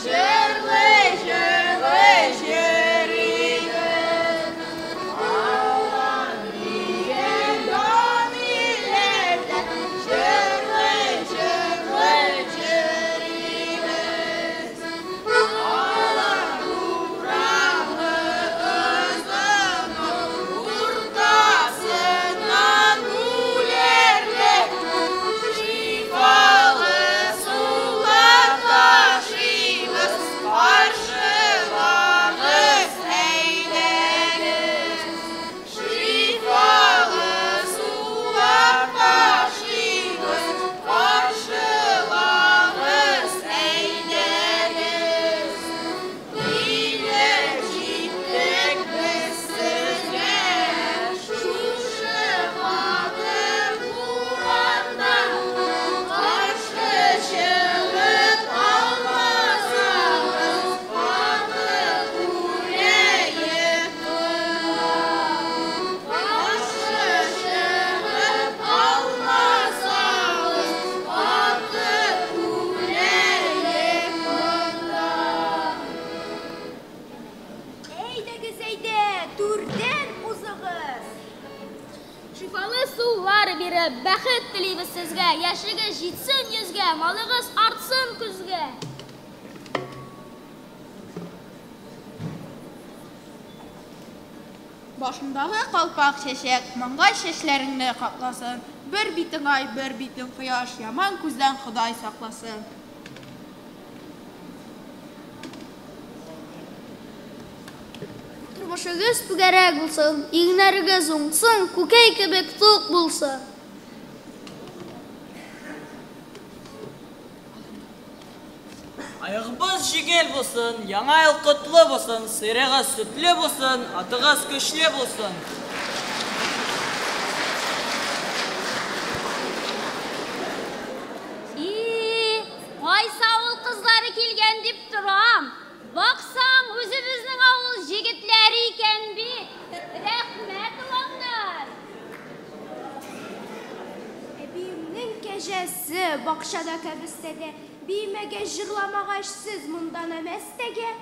Җырлый, җырлый, җөрибез. Әйдәгез, әйдә, түрдән узыгыз. Шифалы сулар биреп, бәхет телибез сезгә. Яшегез җитсен йөзгә, малыгыз артсын көзгә. Башыңдагы калпак чәчәк, маңгай чәчләреңне капласын. Бер битең ай, бер битең кояш, яман күздән Ходай сакласын. Тормышыгыз түгәрәк булсын, игеннәрегез уңсын, күкәй кебек тук булсын. Аягыбыз җиңел булсын, яңа ел котлы булсын, сыерыгыз сөтле булсын, атыгыз көчле булсын. И, кайсы авыл кызлары килгән дип торам. Баксаң, үзебезнең авыл җегетләре икән бит. Рәхмәт, оланнар. Әбиемнең кәҗәсе бакчада кәбестәдә. Биемәгәч, җырламагач, сез монда нәмәстәгә?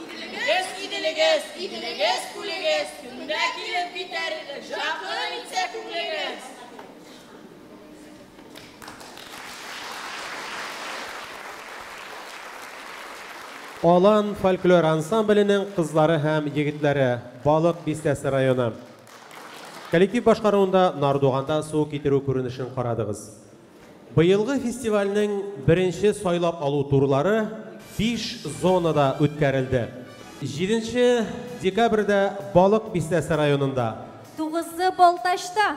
Иделегез, иделегез, иделегез, күлегез, көндә килеп китәр, жақын итсә күңелегез. Алан фольклор ансамбленең кызлары һәм егетләре, Балык Бистәсе районы. Коллектив башкаруында Нардуганда су китерү күренешен карадыгыз. Быелгы фестивальнең беренче сайлап алу турлары 5 зонада үткәрелде. 7 декабрьдә Балык Бистәсе районында, 9-ы Балтачта,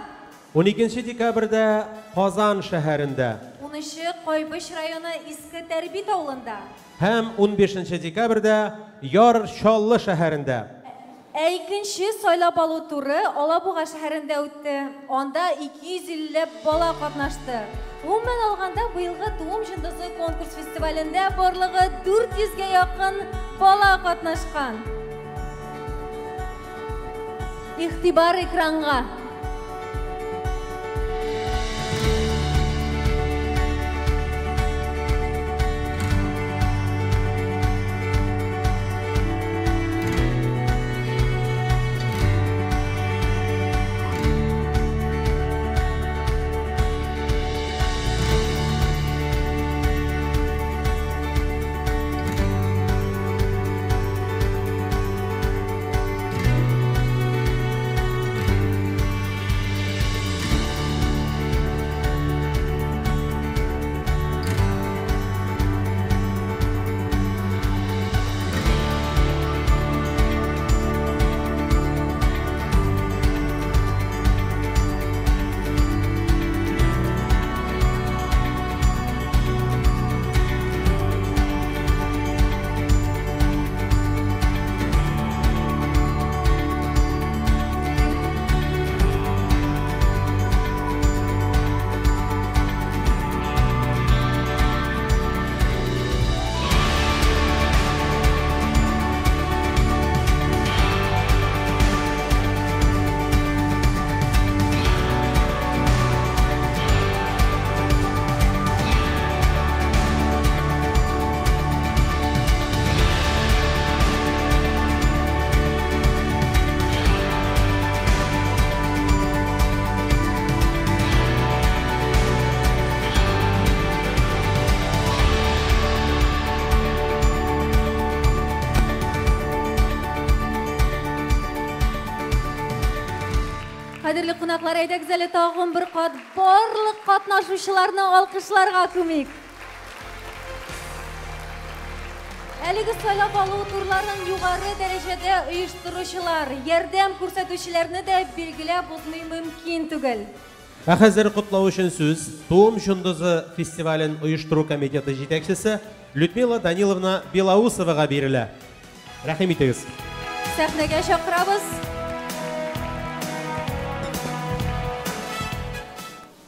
12 декабрьдә Казан шәһәрендә 13-е Кайбыч районы Иске Тәрбит авылында. һәм 15 декабрьдә Яр Чаллы шәһәрендә. Ә икенче сайлап алу туры Алабуга шәһәрендә үтте. Анда 250 ләп бала катнашты. Гомумән алганда, быелгы Туым җондызы конкурс фестивалендә барлыгы 400 гә якын бала катнашкан. Игътибар экранга! Кадерле кунаклар, әйдәгез әле тагын бер кат барлык катнашучыларны алкышларга күмик. Әлеге сайлап алу турларын югары дәрәҗәдә оештыручылар, ярдәм күрсәтүчеләрне дә билгеләп узмый мөмкин түгел. Ә хәзер котлау өчен сүз Туым җондызы фестивален оештыру комитеты җитәкчесе Людмила Даниловна Белоусовага бирелә. Рәхим итегез. Сәхнәгә чакырабыз.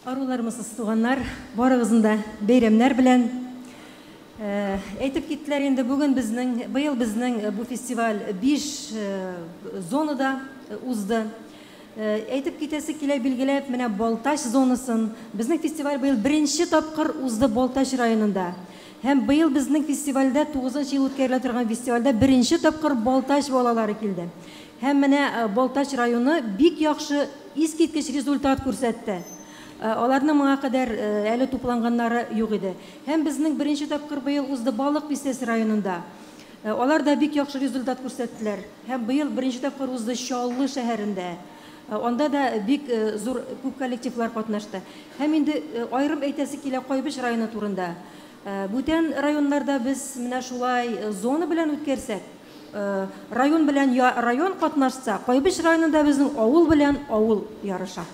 Арулармысыз, туганнар, барыгызны да бәйрәмнәр белән. Әйтеп киттеләр инде, бүген безнең, быел безнең бу фестиваль 5 зонада узды. Әйтеп китәсе килә, билгеләп, менә Балтач зонасын. Безнең фестиваль быел беренче тапкыр узды Балтач районында. Һәм быел безнең фестивальдә, 9 ел үткәрелә торган фестивальдә беренче тапкыр Балтач балалары килде. Һәм менә Балтач районы бик яхшы, искиткеч результат күрсәтте. Аларның моңа кадәр әле тупланганнары юк иде. Һәм безнең беренче тапкыр быел узды Балык бистәсе районында. Алар да бик яхшы результат күрсәттеләр. Һәм быел беренче тапкыр узды Чаллы шәһәрендә. Анда да бик зур күп коллективлар катнашты. Һәм инде аерым әйтәсе килә Кайбыч районы турында. Бүтән районнарда без менә шулай зона белән үткәрсәк, район белән район катнашса, Кайбыч районында безнең авыл белән авыл ярыша.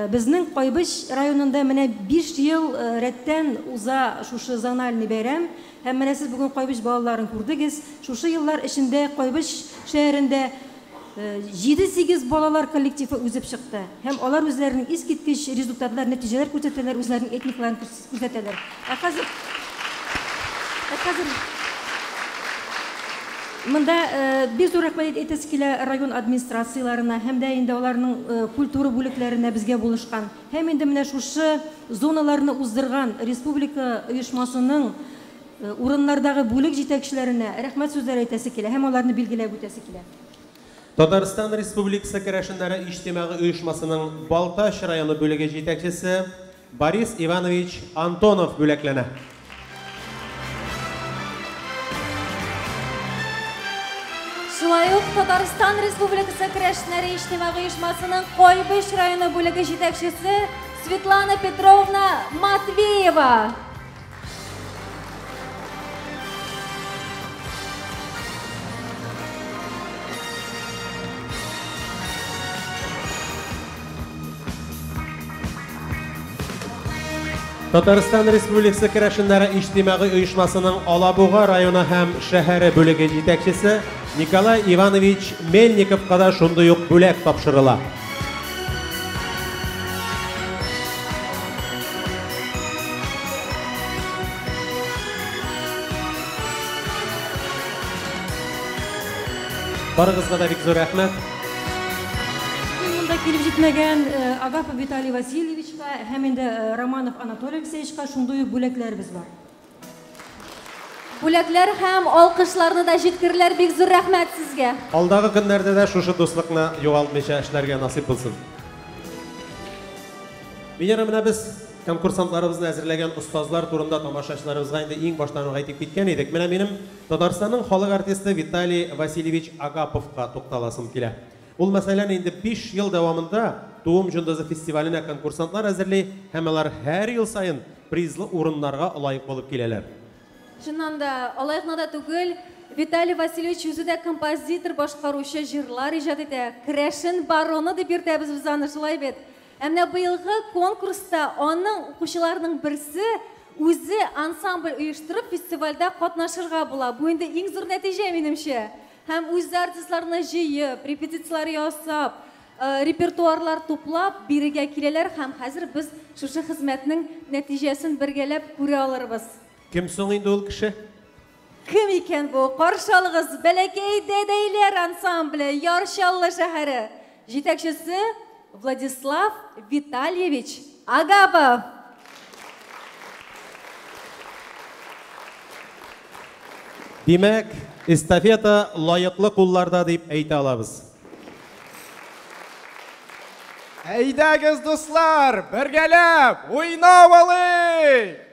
Безнең Кайбыч районында менә 5 ел рәттән уза шушы зональный бәйрәм. Һәм менә сез бүген Кайбыч балаларын күрдегез. Шушы еллар эчендә Кайбыч шәһәрендә 7-8 балалар коллективы үзеп чыкты. Һәм алар үзләренең искиткеч результатлар, нәтиҗәләр күрсәтәләр, үзләренең этникларын күрсәтәләр. Ә хәзер монда бик зур рәхмәт әйтәсе килә район администрацияләренә һәм дә инде аларның культура бүлекләренә безгә булышкан. Һәм инде менә шушы зоналарны уздырган республика оешмасының урыннардагы бүлек җитәкчеләренә рәхмәт сүзләре әйтәсе килә һәм аларны билгеләп үтәсе килә. Татарстан Республикасы керәшеннәре иҗтимагый оешмасының Балтач районы бүлеге җитәкчесе Борис Иванович Антонов бүләкләнә. Шулай ук Татарстан Республикасы керәшеннәре иҗтимагый оешмасының Кайбыч районы бүлеге җитәкчесе Светлана Петровна Матвеева. Татарстан Республикасы керәшеннәре иҗтимагый оешмасының Алабуга районы һәм шәһәре бүлеге җитәкчесе Николай Иванович Мельниковка да шундый ук бүләк тапшырыла. Барыгызга да бик зур рәхмәт. Монда килеп җитмәгән Агапов Виталий Васильевичка һәм инде Романов Анатолий Алексеевичка шундый ук бүләкләребез бар. Бүләкләр һәм алкышларны да җиткерләр, бик зур рәхмәт сезгә. Алдагы көннәрдә дә шушы дуслыкны югалтмыйча эшләргә насыйп булсын. Венера, менә без конкурсантларыбызны әзерләгән остазлар турында тамашачыларыбызга инде иң баштан ук әйтеп киткән идек. Менә минем Татарстанның халык артисты Виталий Васильевич Агаповка тукталасым килә. Ул, мәсәлән, инде 5 ел дәвамында Туым Җондызы фестиваленә конкурсантлар әзерли һәм алар һәр ел саен призлы урыннарга лаек булып киләләр. Чыннан да, алай гына да түгел, Виталий Васильевич үзе дә композитор, башкаручы, җырлар иҗат итә. Керәшен бароны дип йөртәбез без аны, шулай бит. Ә менә быелгы конкурста аның укучыларының берсе үзе ансамбль оештырып фестивальдә катнашырга була. Бу инде иң зур нәтиҗә минемчә. Һәм үзе артистларны җыеп, репетицияләр ясап, репертуарлар туплап бирегә киләләр һәм хәзер без шушы хезмәтнең нәтиҗәсен бергәләп күрә алырбыз. Кем соң инде ул кеше? Кем икән бу? Каршы алыгыз, Бәләкәй дәдәйләр ансамбле, Яр Чаллы шәһәре. Җитәкчесе Владислав Витальевич Агапов. Димәк, эстафета лаеклы кулларда дип әйтә алабыз. Әйдәгез, дуслар, бергәләп уйнап алыйк!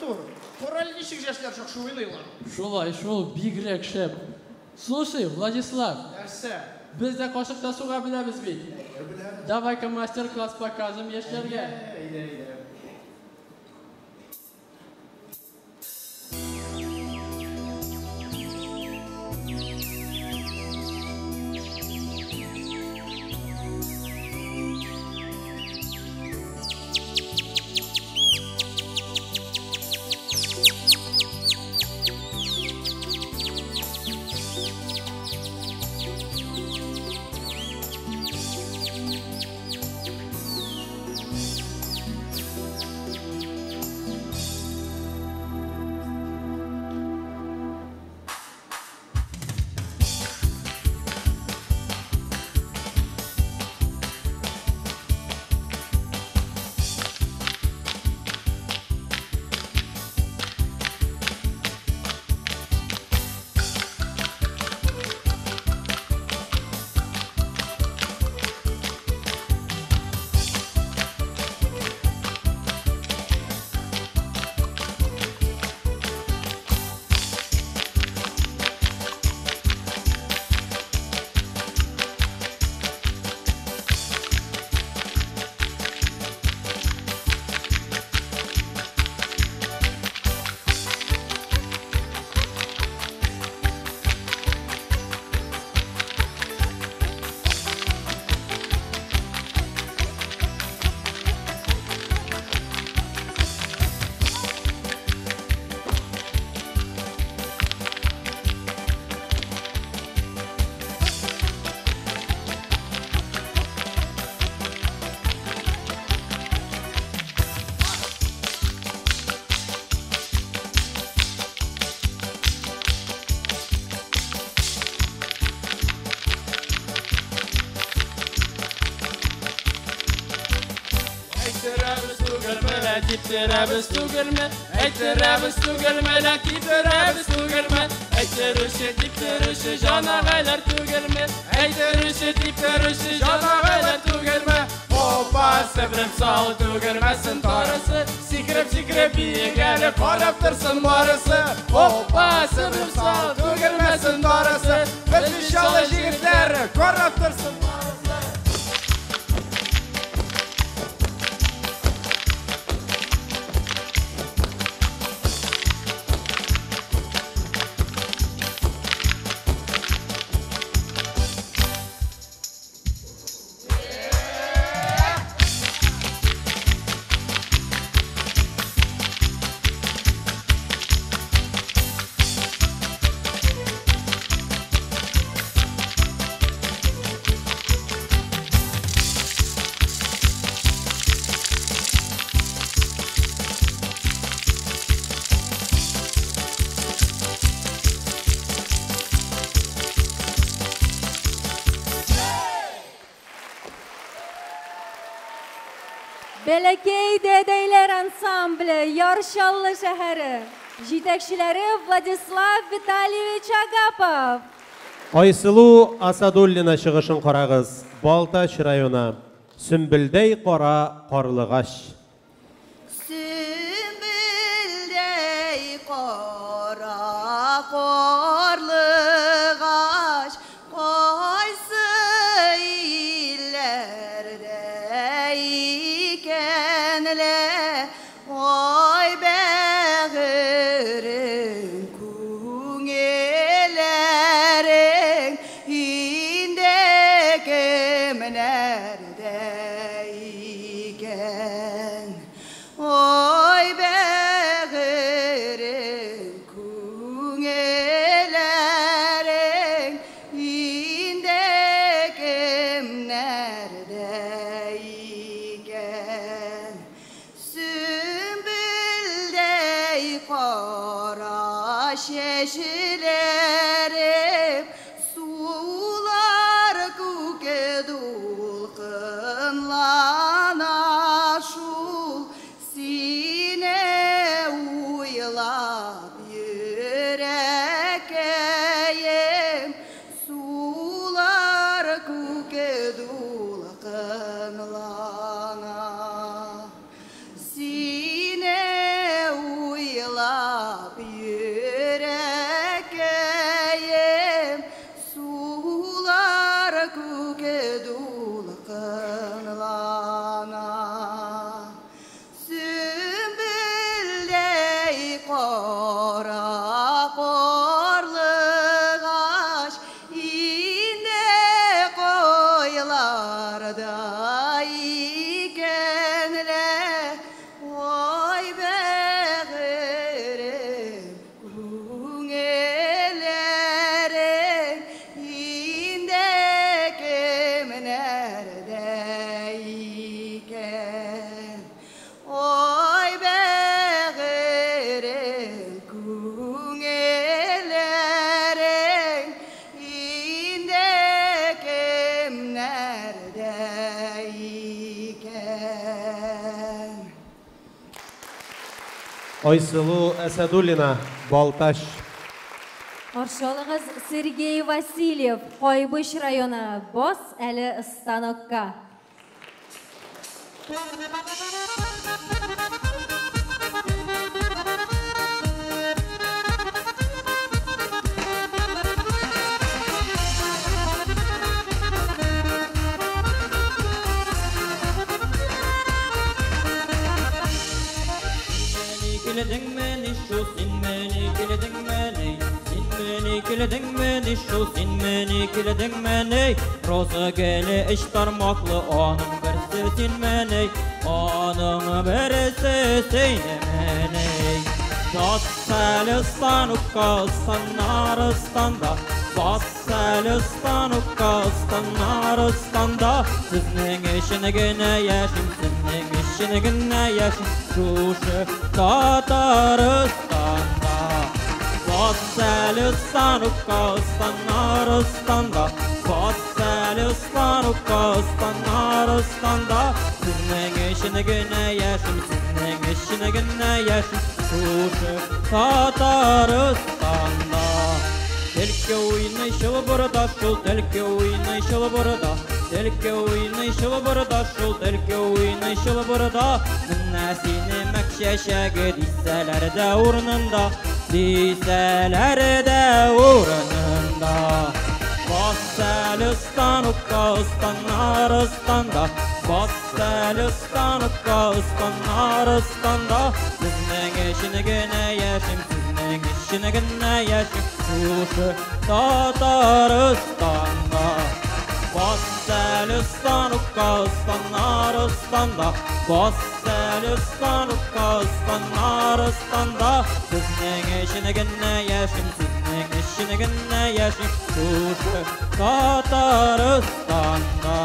Матур. Кара әле, ничек яшьләр яхшы уйныйлар. Шулай шул, бигрәк шәп. Слушай, Владислав. Нәрсә? Без дә кашыкта суга беләбез бит. Давай-ка мастер-класс покажем яшьләргә. Әйдә, әйдә. Әйттерәбез түгелме, лә типтерәбез түгелме? Әйттерәбез түгелме, лә типтерәбез түгелме? Әйттерүче, типтерүче җанагайлар түгелме? Әйттерүче, типтерүче җанагайлар түгелме? Опа, себереп сал түгелмәсен тарысы, сикереп-сикереп биек әле карап торсын барысы. Опа, себереп сал түгелмәсен тарысы, без Чаллы җегетләре карап торсын. Бәләкәй дәдәйләр ансамбле Яр Чаллы шәһәре. Җитәкчеләре Владислав Витальевич Агапов. Айсылу Асадуллина чыгышын карагыз. Балтач районы. Сөмбелдәй кара карлыгач. Сөмбелдәй кара карлыгач, кайсы илләрдә икән лә? Ай бәгырем, күңелләрең инде кемнәрдә икән? Ай бәгырем, күңелләрең инде кемнәрдә икән? Сөмбелдәй кара чәчләрем, сулар күке дулкынлана шул, сине уйлап йөрәкәем, сулар күке дулкынлана. Сине уйлап Айсылу Әсәдуллина, Балтач. Каршы алыгыз Сергей Васильев, Кайбыч районы, бас әле станокка. Килдеңмени шул, син мени килдеңмени, син мени килдеңмени шул, син мени килдеңмени. Роза гөле өч тармаклы, аның берсе синмени, аның берсе синмени. Бас әле станокка, станнарыстанда, бас әле станокка, станнарыстанда. Сезнең өчен генә яшим, сезнең өчен генә яшим, шушы Татарстанда. Бас әле станокка, станнарыстанда, бас әле станокка, станнарыстанда. Сезнең өчен генә яшим, сезнең өчен генә яшим, шушы Татарстанда. Телке уйный чылбырда шул, телке уйный чылбырда, телке уйный чылбырда шул, телке уйный чылбырда. Менә сине мәк чәчәге дисәләр дә урынында, дисәләр дә урынында. Бас әле станокка, станнарыстанда, бас әле станокка, станнарыстанда. Сезнең өчен генә яшим, сезнең өчен генә яшим, шушы Татарстанда. Бас әле станокка, станнарыстанда, бас әле станокка, станнарыстанда. Сезнең өчен генә яшим, сезнең өчен генә яшим, шушы Татарстанда.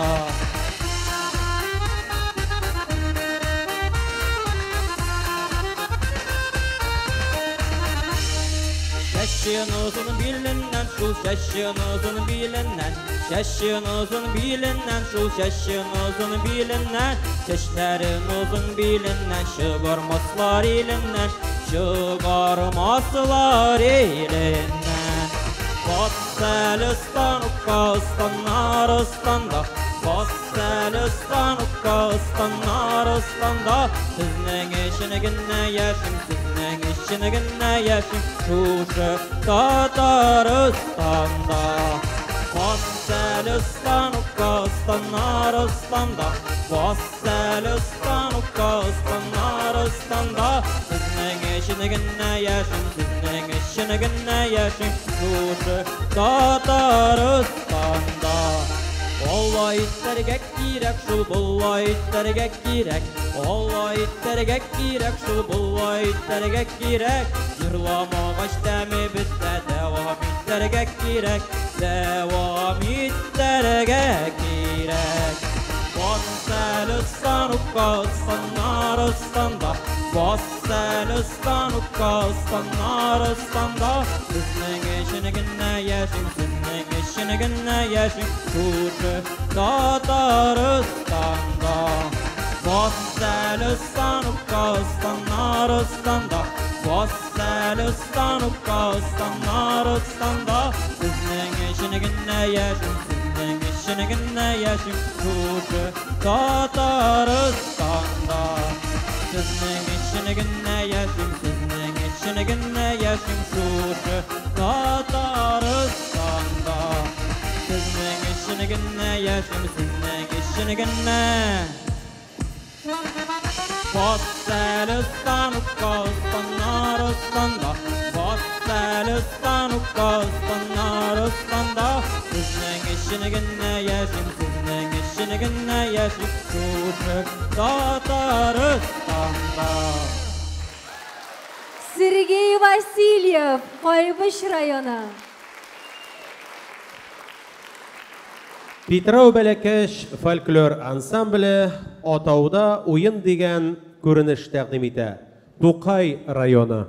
Чәчен озын биленнән шул, чәчен озын биленнән, чәчен озын биленнән шул, чәчен озын биленнән, чәчләрен озын биленнән чыгармаслар иленнән, чыгармаслар иленнән. Бас әле станокка, станнарыстанда, бас әле станокка, станнарыстанда. Сезнең өчен генә яшим, сезнең өчен генә яшим, шушы Татарстанда. Бас әле станокка, станнарыстанда, бас әле станокка, станнарыстанда. Сезнең өчен генә яшим, сезнең өчен генә яшим, шушы Татарстанда. Алла итәргә кирәк шул, болай итәргә кирәк, алла итәргә кирәк шул, болай итәргә кирәк. Җырламагач тәме бетә, дәвам итәргә кирәк, дәвам итәргә кирәк. Бас әле станокка, станнарыстанда, бас әле станокка, станнарыстанда. Сезнең өчен генә яшим, сезнең өчен генә яшим, шушы Татарстанда. Бас әле станокка, станнарыстанда, бас әле станокка, станнарыстанда. Сезнең өчен генә яшим, сезнең өчен генә яшим, шушы Татарстанда. Сезнең өчен генә яшим, сезнең өчен генә яшим, шушы Татарстанда. Сезнең өчен генә яшим, сезнең өчен генә. Бас әле станокка, станнарыстанда, бас әле станокка, станнарыстанда. Сезнең өчен генә яшим, сезнең өчен генә яшим, шушы Татарстанда. Сергей Васильев, Кайбыч районы. Питрау бәләкәч фольклор ансамбле Атауда уен дигән күренеш тәкъдим итә. Тукай районы.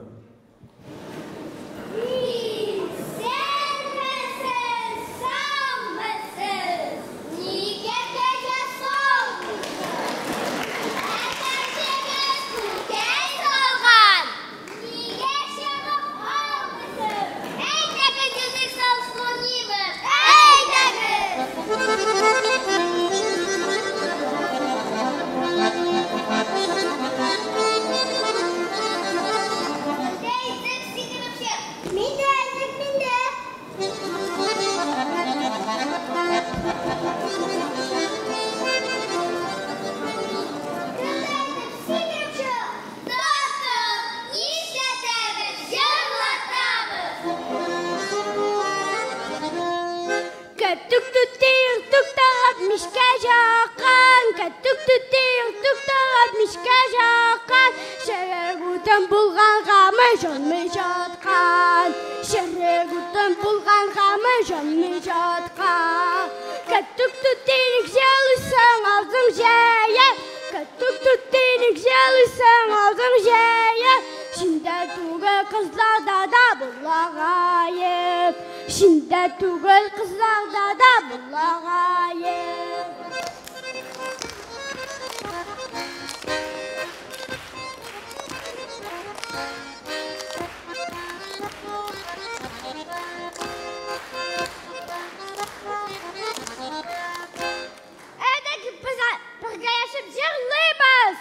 Исәнмесез, саумысыз, нигә кәҗә салмыйсыз? Әтәчегез күкәй салган, Кәттүк түтең тукталып мичкә яккан. Кәттүк түтең тукталып мичкә яккан. Шәрек утын булгангамы җанмый жаткан. Шәрек утын булгангамы җанмый жаткан. Кәттүк түтең җылысың алдың җәя. Кәттүк түтең җылысың алдың җәя. Синдә түгел кызларда да булагаеп. Синдә түгел кызларда да булагаеп. Әйдәгез без бергәләшеп җырлыйбыз.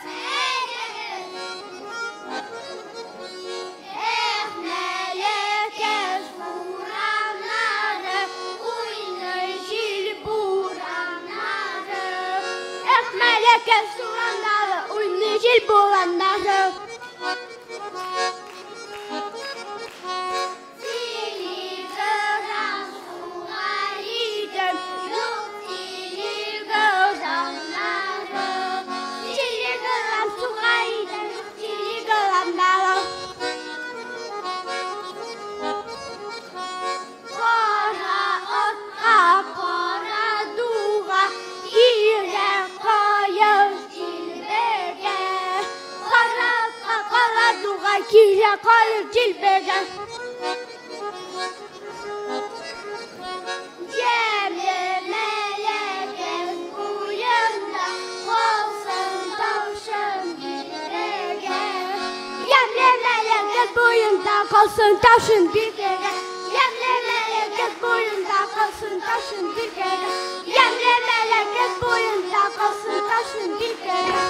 Эх, мәләкәс бураннары, уйный җил бураннары. Эх, мәләкәс бураннары, уйный җил бураннары. Телеграм сугар идем, юк телеграмнары. Телеграм сугар идем, юк телеграмнары. Кара атка, кара дуга, кирәк каеш дилбегә. Кара атка, кара дуга, кирәк каеш дилбегә. Ямьле мәләкәс буенда калсын тавшын бирегә. Ямьле мәләкәс буенда калсын тавшын бирегә. Ямьле мәләкәс буенда калсын тавшын бирегә. Ямьле мәләкәс буенда калсын тавшын бирегә.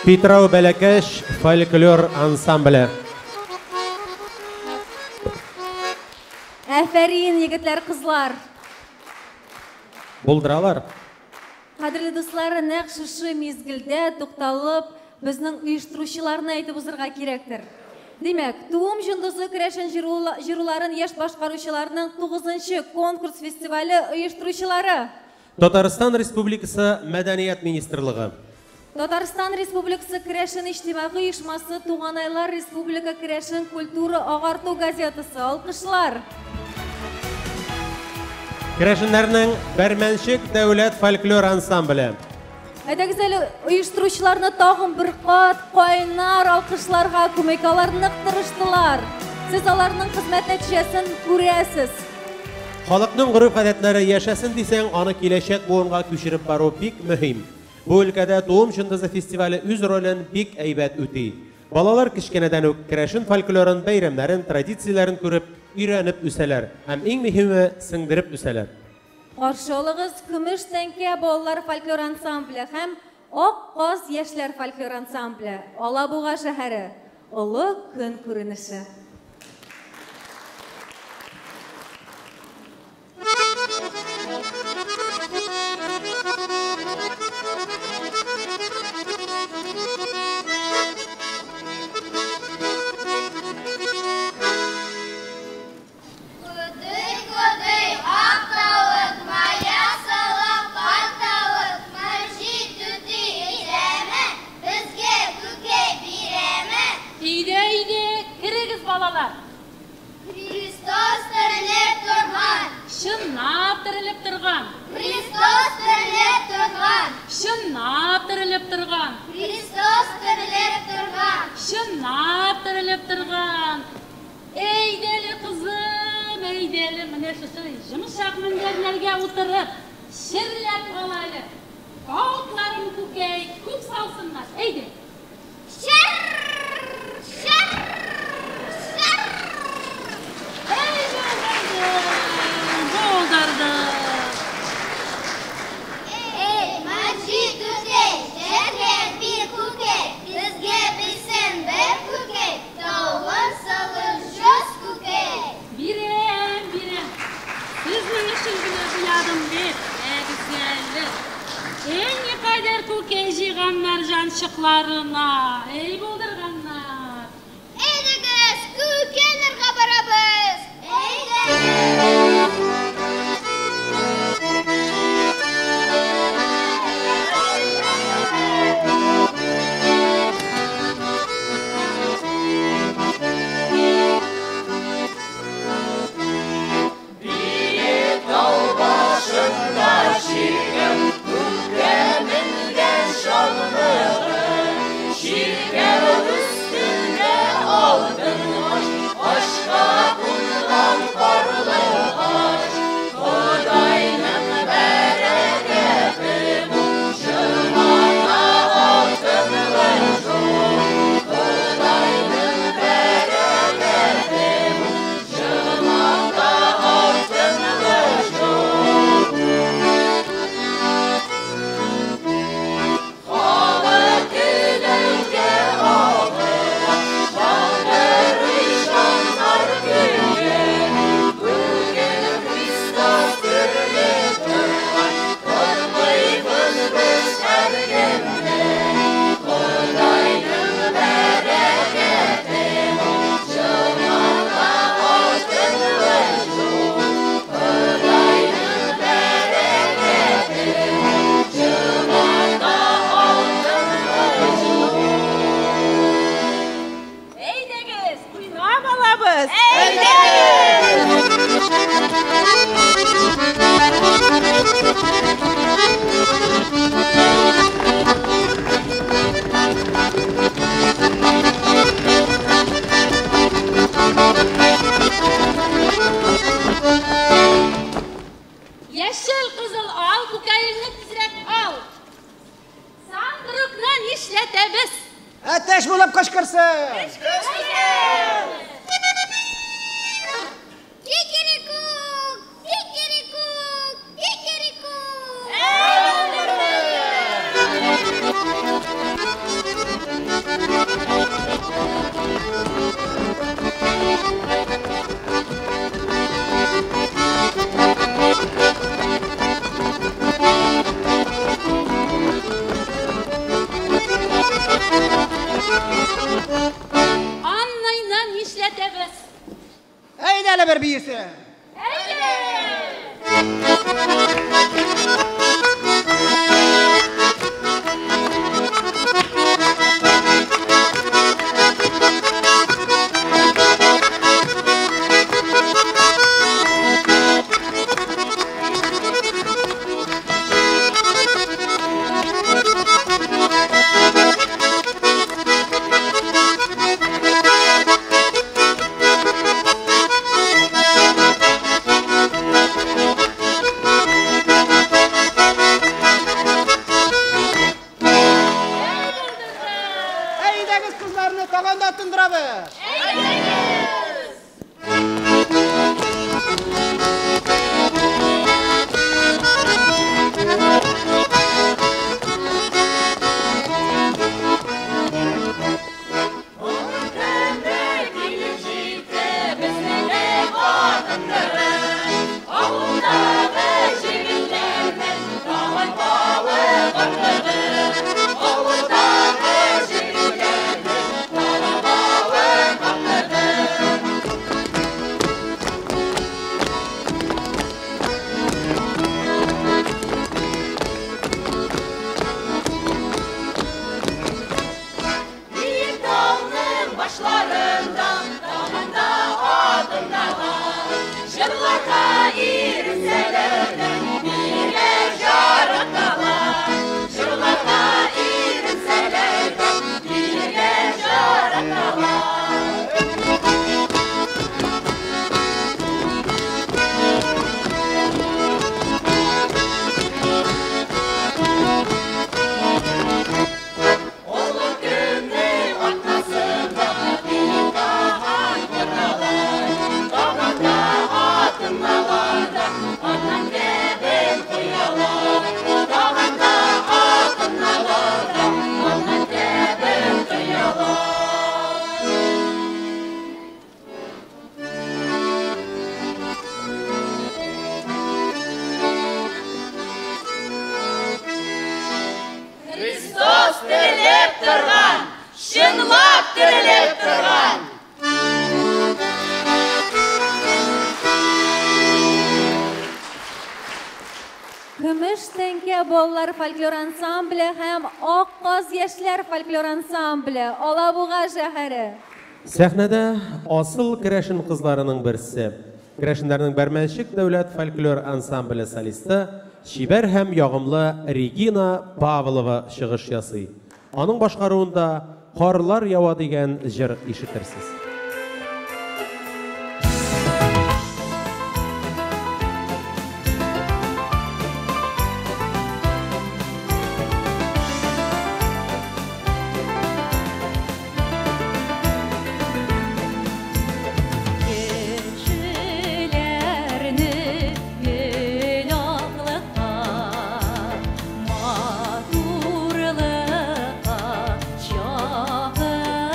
Питрау бәләкәч фольклор ансамбле. Әфәрин, егетләр, кызлар. Булдыралар. Кадерле дуслар, нәкъ шушы мизгелдә тукталып, безнең оештыручыларны әйтеп узырга кирәктер. Димәк, Туым җондызы керәшен җыруларын яшь башкаручыларның 9-нчы конкурс фестивале оештыручылары. Татарстан Республикасы Мәдәният министрлыгы. Татарстан Республикасы Керәшен иҗтимагый оешмасы Туганайлар Республика Керәшен культура агарту газетасы. Алкышлар. Керәшеннәрнең Бәрмәнчек дәүләт фольклор ансамбле. Әйдәгез әле оештыручыларны тагын бер кат кайнар алкышларга күмик. Алар нык тырыштылар. Сез аларның хезмәт нәтиҗәсен күрәсез. Халыкның гореф-гадәтләре яшәсен дисәң, аны киләчәк буынга күчереп бару бик мөһим. Бу өлкәдә Туым җондызы фестивале үз ролен бик әйбәт үти. Балалар кечкенәдән үк керәшен фольклорын, бәйрәмнәрен, традицияләрен күреп, өйрәнеп үсәләр һәм иң мөһиме сеңдереп үсәләр. Каршы алыгыз Көмеш тәңкә балалар фольклор ансамбле һәм Ак каз яшьләр фольклор ансамбле. Алабуга шәһәре. Олы көн күренеше. Кудый, кудый, ак тавык, мая салып, кар тавык, Мәҗит түти өйдәме, безгә күкәй бирәме? Өйдә, өйдә, керегез балалар. Христос терелеп торган. Чынлап терелеп торган. Христос терелеп торган. Чынлап терелеп торган. Христос терелеп торган. Чынлап терелеп торган. Әйдәле кызым, әйдәле, менә шушы йомшак мендәрләргә утырып, чирләп ал әле. Тавыкларым күкәй күп салсыннар. Әйдә. Шыр, шыр, шыр. Әй, булдырдым, булдырдым. Эй, Мәҗит түтәй, жәлләп бир күкәй, безгә бирсен бер күкәй, тавык салып 100 күкәй. Бирәм, бирәм. Сезнең өчен генә буядым бит, ә гүзәллек. Әй, никадәр күкәй җыйганнар җанчыкларым. уйнап кычкырсын! Кикерикук! Кикерикук! Кикерикук! Аннайны нишләтәбез? Әйдә әле бер биесе! Әйдәгез кызларны тагын да тындырабыз! Биек тауның башларында, тагында адымнала, җырларга иренсәләр дә, биергә яраталар. Җырларга иренсәләр дә, биергә яраталар. Олы көннең атнасында биек таган яталар. Таганда атымналар да, аннан тәбен куялар. Таганда атымналар да, аннан тәбен куялар. Христос терелеп торган, чынлап терелеп торган. Көмеш тәңкә балалар фольклор ансамбле һәм Ак каз яшьләр фольклор ансамбле Алабуга шәһәре. Сәхнәдә асыл керәшен кызларының берсе, керәшеннәрнең Бәрмәнчек дәүләт фольклор ансамбле солисты, чибәр һәм ягымлы Регина Павлова чыгыш ясый. Аның башкаруында Карлар ява дигән җыр ишетерсез. Кешеләрне гел аклыкка, матурлыкка чакырып,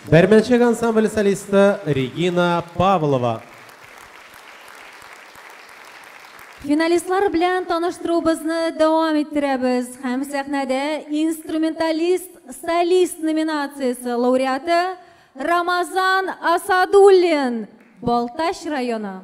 Бәрмәнчек ансамбле солисты Регина Павлова. Финалистлар белән таныштыруыбызны дәвам иттерәбез һәм сәхнәдә инструменталист солист номинациясе лауреаты Рамазан Асадуллин, Балтач районы.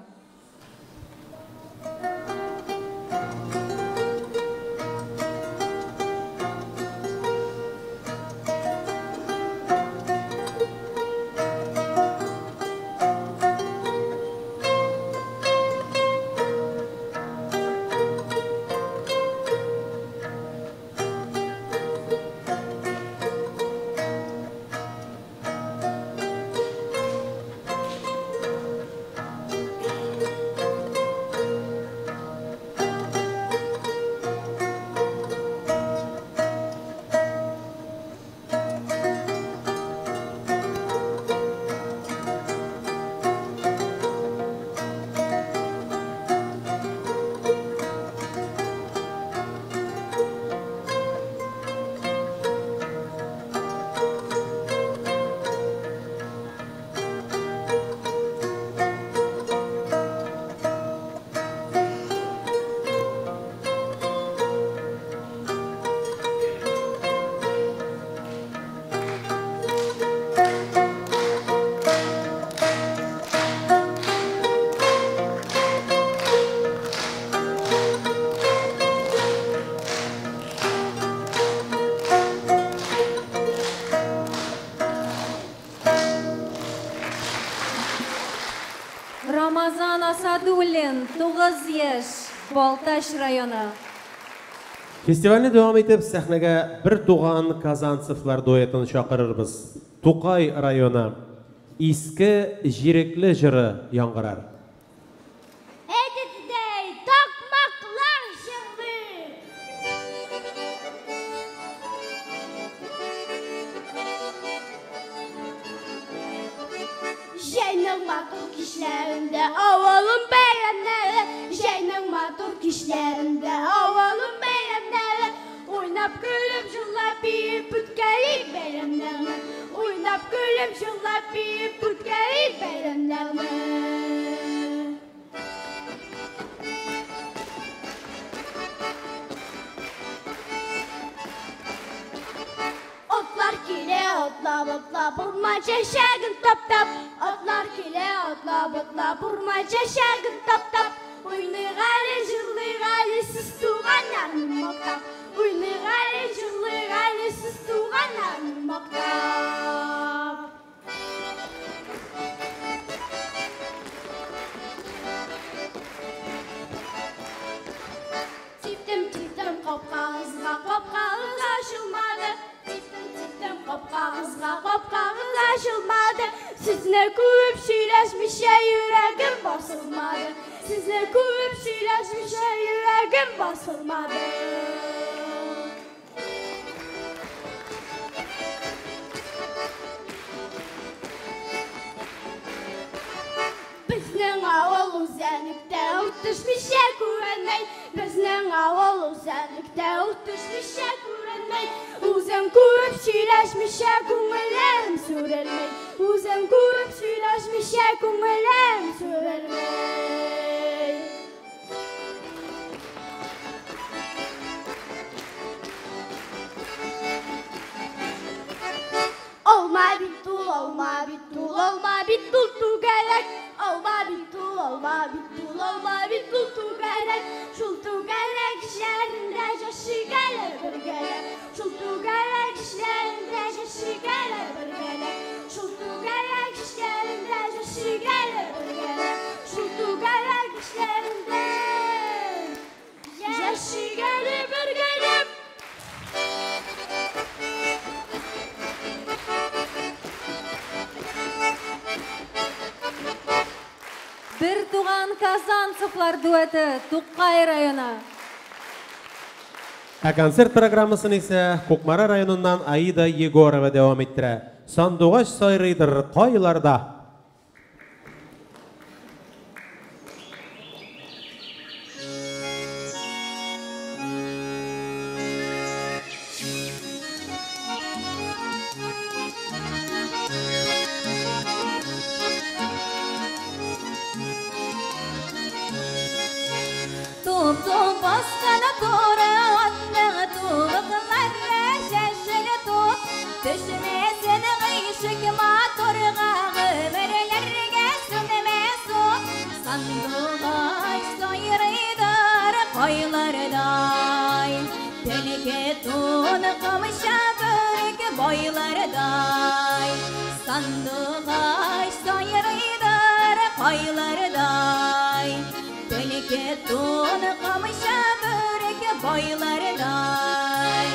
Рамазан Асадуллин, 9 яшь, Балтач районы. Фестивальне дәвам итеп, сәхнәгә бер туган Казанцевлар дуэтын чакырырбыз. Тукай районы. Иске Җирекле җыры яңгырар. Әдәттәй такмаклар җырлый. Җәйнең матур кичләрендә авылым бәйрәмнәре, җәйнең матур кичләрендә авылым бәйрәмнәре, уйнап көлеп җырлап биеп үткәрик бәйрәмнәрне, уйнап көлеп җырлап биеп үткәрик бәйрәмнәрне. Атлар килә атлап атлап урман чәчәген таптап, атлар килә атлап атлап урман чәчәген таптап, уйныйк әле җырлыйк әле сез туганнарны мактап, уйныйк әле җырлыйк әле сез туганнарны мактап. Типтем типтем капкагызга, капкагыз ачылмады. Типтем типтем капкагызга, капкагыз ачылмады. Сезне күреп сөйләшмичә йөрәгем басылмады. Сезне күреп сөйләшмичә йөрәгем басылмады. Безнең авыл үзәнлектә ут төшмичә күренмәй. Безнең авыл үзәнлектә ут төшмичә күренмәй. Үзең күреп сөйләшмичә күңелем сүрелмәй. Үзең күреп сөйләшмичә күңелем сүрелмәй. Алма бит ул, алма бит ул, алма бит ул түгәрәк. Алма бит ул, алма бит ул, алма бит ул түгәрәк. Шул түгәрәк эчләрендә яшик әле бергәләп. Шул түгәрәк эчләрендә яшик әле бергәләп. Шул түгәрәк эчләрендә яшик әле бергәләп. Шул түгәрәк эчләрендә яшик әле бергәләп. Бер туган Казанцевлар дуэты, Тукай районы. Ә концерт программасын исә Кукмара районыннан Аида Егорова дәвам иттерә. Сандугач сайрыйдыр кайларда? Туп-туп баскан туры атның тубыклары чәчеле туп. Төшмәсен гыйшык матурга, гомерләргә сүнмәс ут. Сандугач сайрыйдыр кайлардай, Телке тун камыша бүрек байлардай. Сандугач сайрыйдыр кайлардай, Телке тун камыша бүрек байлардай.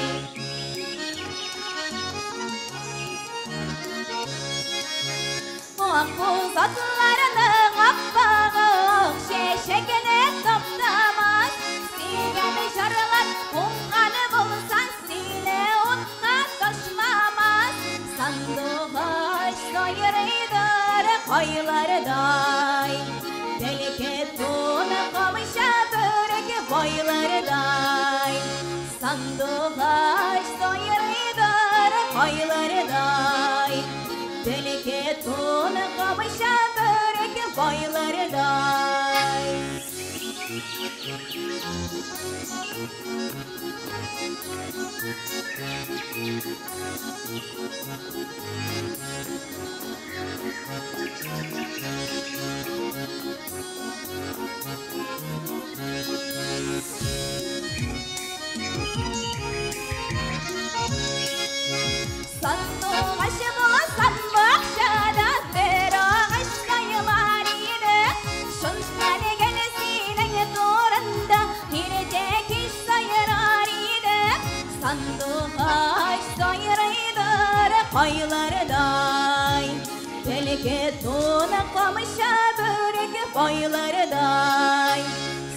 Ак атларының аппагы ак чәчәгенә таптамас. Сөйгән җарлар уңган булса, сине утка ташламас. Сандугач сайрыйдыр кайлардай, Телке тун камыша бүрек байлардай. Сандугач сайрыйдыр кайлардай, Телке тун камыша бүрек байлардай. Сандугач булсам бакчада бер агач сайлар иде. Шунда гел синең турында иртә кич сайрар иде. Сандугач сайрыйдыр кайлардай, Телке тун камыша бүрек байлардай.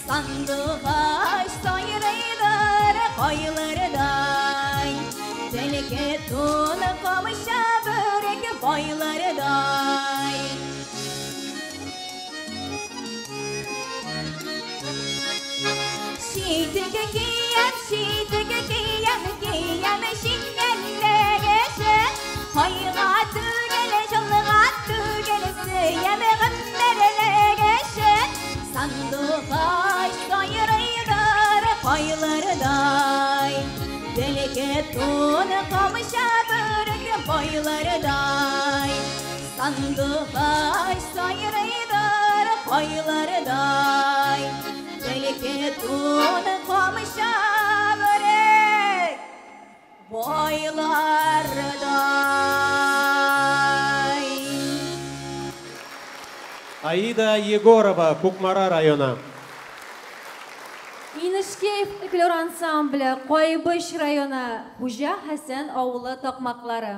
Сандугач сайрыйдыр кайлардай, Телке тун камыша бүрек байлардай. Шитеге киям, шитеге киям, киям шиннеллегеше. Айга түгел, жылга түгел, сөям гомерлегеше. Сандугач сайрыйдыр кайлардай, Телке тун камыша бүрек байлардай. Сандугач сайрыйдыр кайлардай, Телке тун камыша бүрек байлардай. Аида Егорова, Кукмара районы. Инешкәй фольклор ансамбле, Кайбыч районы, Хуҗа Хәсән авылы такмаклары.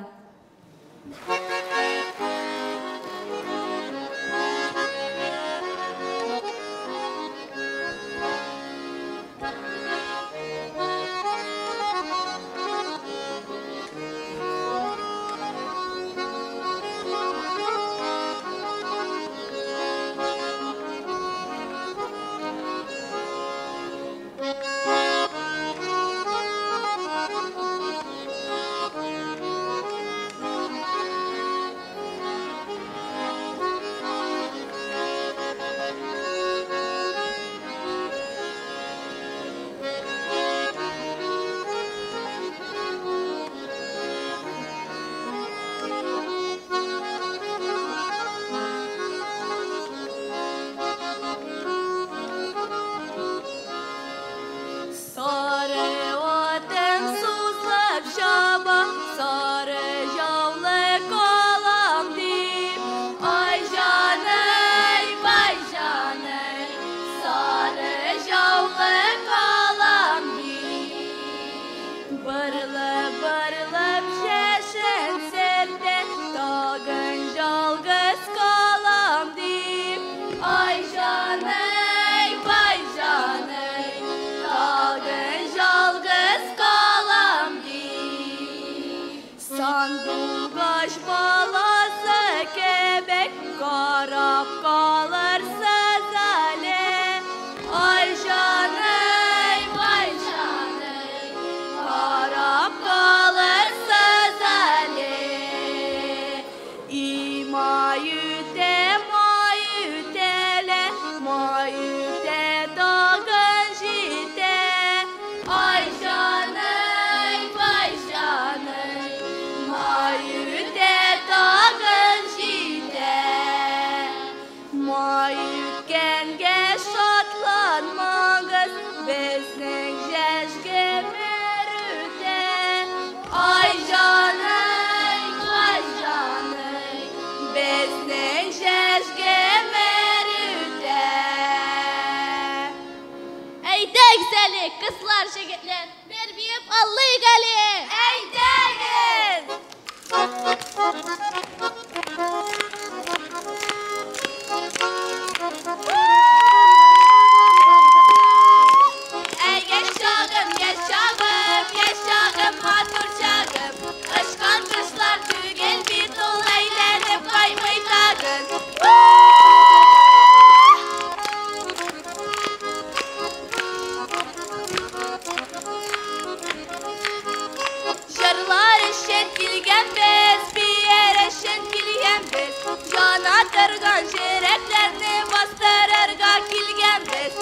Mayüte, mayütele, mayüte dağın. җегетләр, бер биеп алыйк әле. Әйдәгез! Әй, яшь чагым, яшь чагым, яшь чагым, матур чагым. Очкан кошлар түгел бит ул, әйләнеп каймый тагын. Җырлар өчен килгәнбез, биер өчен килгәнбез. Яна торган йөрәкләрне бастырырга килгәнбез.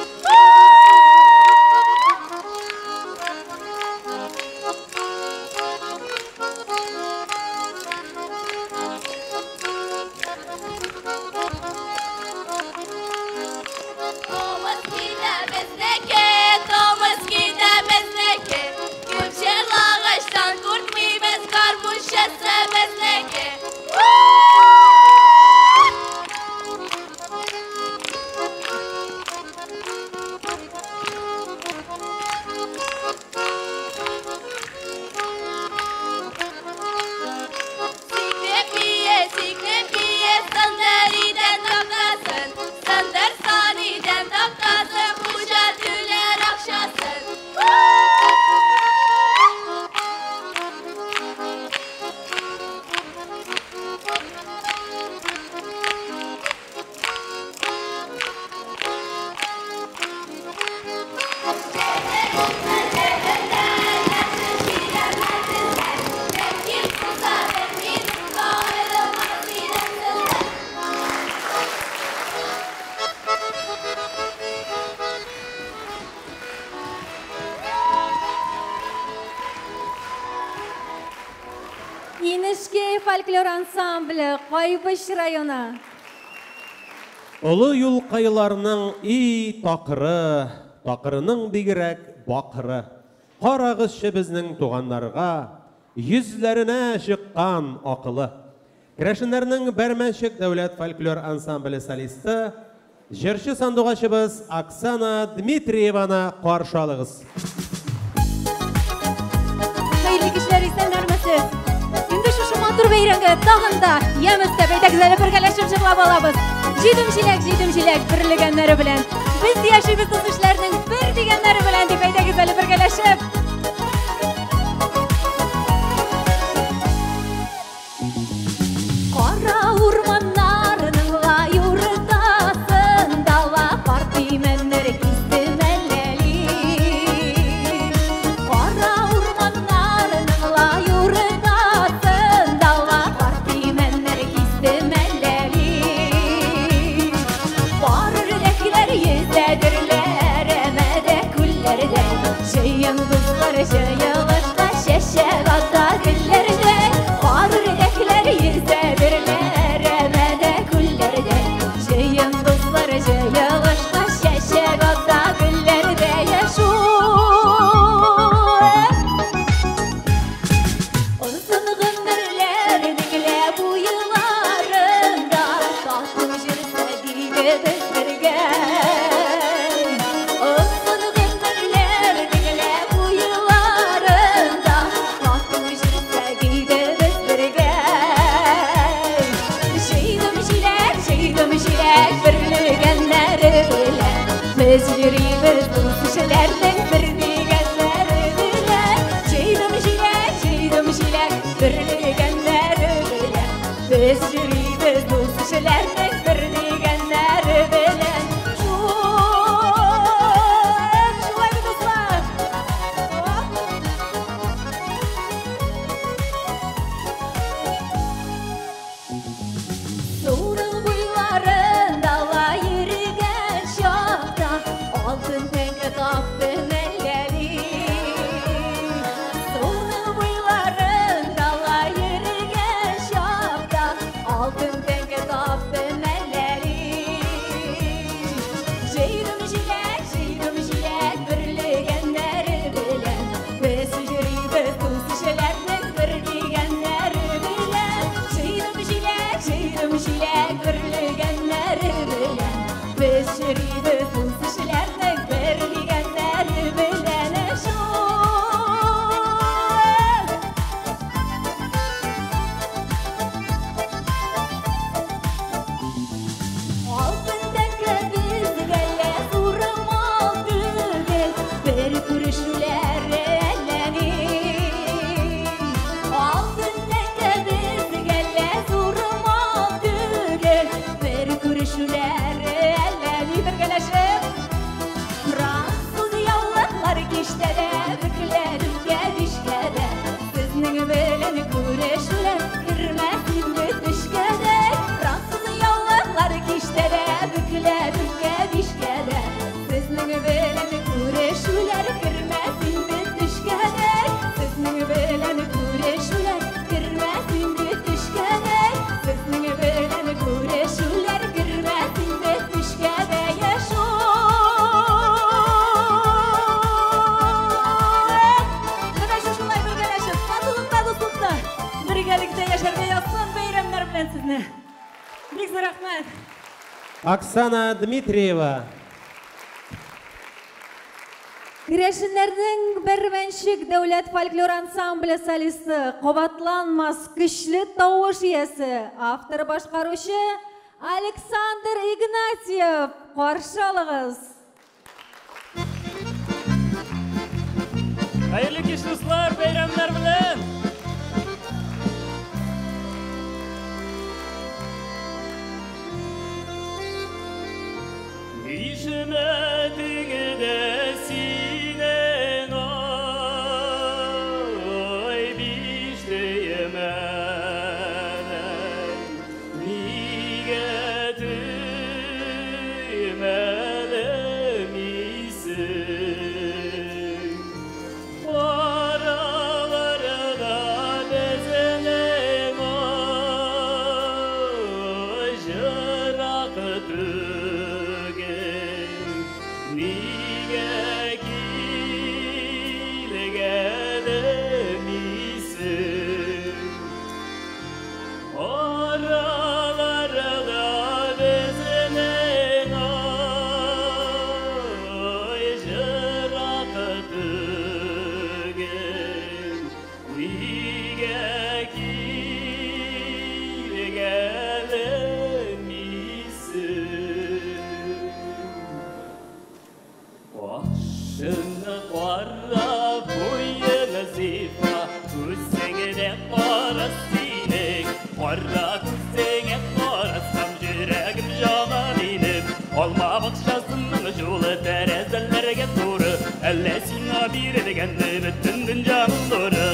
Томас китә безнеке, Томас китә безнеке. Күп җырлагачтан куркмыйбыз, гармунчысы безнеке. Сикереп бие, сикереп бие, сындыр идән тактасын. Сындырсан идән тактасын, хуҗа түләр акчасын. Инешкәй фольклор ансамбле, Кайбыч районы. Олы юлкайларның и такыры, такырының бигрәк бакыры. Карагызчы безнең туганнарга, йөзләренә чыккан акылы. Керәшеннәрнең Бәрмәнчек дәүләт фольклор ансамбле солисты, җырчы сандугачыбыз Оксана Дмитриеваны каршы алыгыз. Хәерле кичләр, исәннәрмесез? Инде шушы матур бәйрәмгә тагын да ямь өстәп, әйдәгез әле бергәләшеп җырлап алабыз. Җыйдым җиләк, җыйдым җиләк, берлегәннәре белән. Без яшибез дус ишләрнең бер дигәннәре белән дип әйдәгез әле бергәләшеп. Кара урманнарның лай уртасында ла карт имәннәр кистем әлләли. Кара урманнарның лай уртасында ла карт имәннәр кистем әлләли. Бар үрдәкләр йөзәдерләр, әмәдә күлләрдә. Җыен дуслар җыелышка чәчәк ата гөлләрдә. Бар үрдәкләр йөзәдерләр, әмәдә күлләрдә. Җыен дуслар җыелышка чәчәк ата гөлләрдә. Яшү. Озын гомерләрнең лә буйларында тату җырса диде без бергә. Озын гомерләрнең лә буйларында тату җырса диде без бергә. Җыйдым җиләк, җыйдым җиләк, берлегәннәре белән. Без йөрибез дус кешеләрнең бер дигәннәре белән. Җыйдым җиләк, җыйдым җиләк, берлегәннәре белән. Без йөрибез дус кешеләрнең бер дигәннәре белән. Шулай бит, дуслар? Суның буйларында ла йөргән чакта алтын тәңкә таптым әлләли. Суның буйларында ла йөргән чакта алтын тәңкә таптым әлләли. Җыйдым җиләк, җыйдым җиләк, берлегәннәре белән. Без йөрибез дус кешеләрнең бер дигәннәре белән. Җыйдым җиләк, җыйдым җиләк, берлегәннәре белән. Без йөрибез дус кешеләрнең бер дигәннәре белән. Шул. Оксана Дмитриева. Керәшеннәрнең Бәрмәнчек дәүләт фольклор ансамбле солисты, кабатланмас көчле тавыш иясе, автор башкаручы Александр Игнатьев. Каршы алыгыз. Хәерле кич, дуслар, бәйрәмнәр белән! Ишмәтеңдә синең ай биштеймән, нигә төймәлемисең? Араларда безнең ай җырак түгел, нигә килгәлемисең? Араларда безнең ай җырак түгел, нигә килгәлемисең? Башыңны кара, буең зифа, күзеңе дә кара синең. Кара күзеңә карасам, йөрәгем җана минем. Алма бакчасының юлы тәрәзәләргә туры, әллә сиңа бирелгәнме бөтен дөньяның нуры?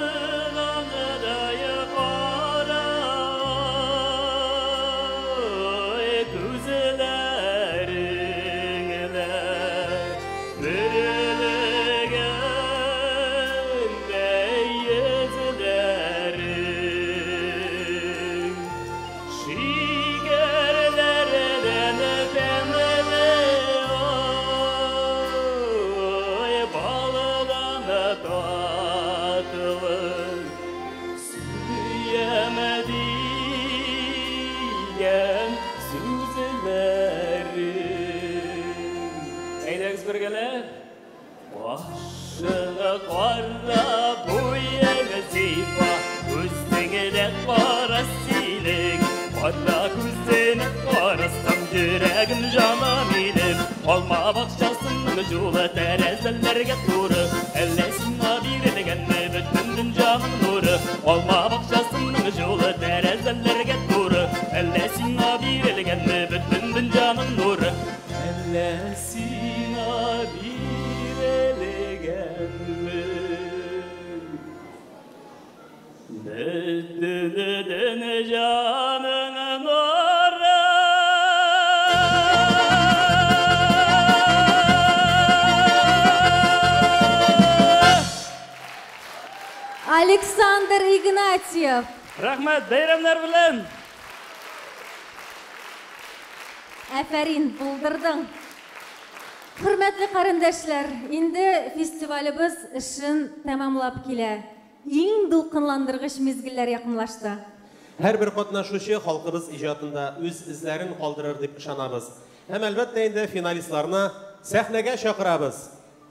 Арылгандай кара күзләрең дә бөрелгәндәй йөзләрең. Шикәрләрдән тәмле ай, балдан татлы, сөям дигән сүзләрең. Әйдәгез бергәләп. Башыңа кара, буең зифа, күзеңе дә кара синең. Кара күзеңә карасам, йөрәгем җана минем. Алма бакчасының юлы тәрәзәләргә туры, әллә сиңа бирелгәнме бөтен дөньяның нуры? Алма бакчасының юлы тәрәзәләргә туры, әллә сиңа бирелгәнме бөтен дөньяның нуры? Әллә сиңа бирелгәнме бөтен дөньяның нуры? Александр Игнатьев. Рәхмәт, бәйрәмнәр белән! Афәрин, булдырдың. Хөрмәтле карендәшләр, инде фестивалебез эшен тәмамлап килә. Иң дулкынландыргыч мизгелләр якынлашты. Һәрбер катнашучы халкыбыз иҗатында үз эзләрен калдырыр дип ышанабыз. Һәм әлбәттә инде финалистларны сәхнәгә чакырабыз.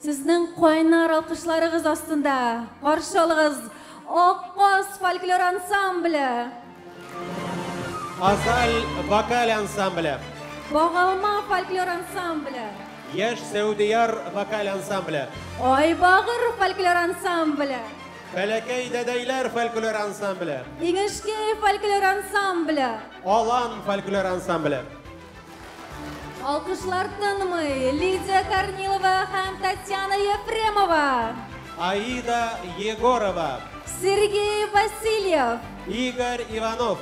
Сезнең кайнар алкышларыгыз астында каршы алыгыз Ак каз фольклор ансамбле, Азаль вокаль ансамбле, Багалма фольклор ансамбле, Яшь Сәүдияр вокаль ансамбле, Айбагыр фольклор ансамбле, Бәләкәй дәдәйләр фольклор ансамбле, Иңешкәй фольклор ансамбле. Алан фольклор ансамбле. Алкышлар тынмый. Лидия Корнилова һәм Татьяна Ефремова. Аида Егорова, Сергей Васильев, Игорь Иванов,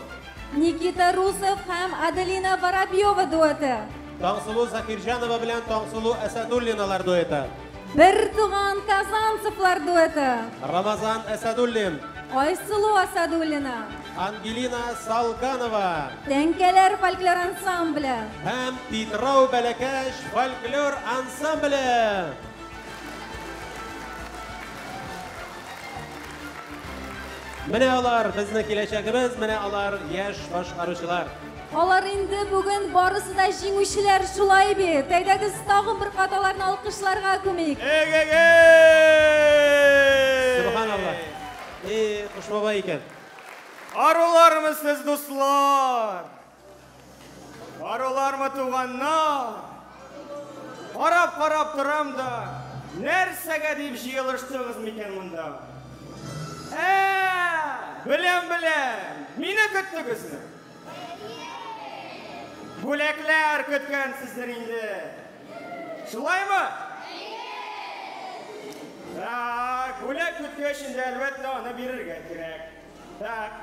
Никита Русов һәм Аделина Воробьева дуэты. Таңсылу Закирҗанова белән Таңсылу Әсәдуллиналар дуэты. Бертуган Казанцевлар дуэты. Рамазан Әсәдуллин, Айсылу Асадуллина. Ангелина Салганова. Тәңкәләр фольклор ансамбле. Һәм Питрау Бәләкәч фольклор ансамбле. Менә алар безнең киләчәгебез, менә алар яшь башкаручылар. Алар инде бүген барысы да җиңүчеләр, шулай бит. Әйдәгез тагын бер кат аларны алкышларга күмик. Субханалла. Э, Кыш бабай икән. Арулармы сез, дуслар? Арулармы, туганнар? Карап-карап торам да, нәрсәгә дип җыелыштыгыз микән монда? Ә, беләм, беләм. Мине көттегезме? Бүләкләр көткәнсездер инде. Шулаймы? Так, бүләк көткәч инде, әлбәттә, аны бирергә кирәк. Так.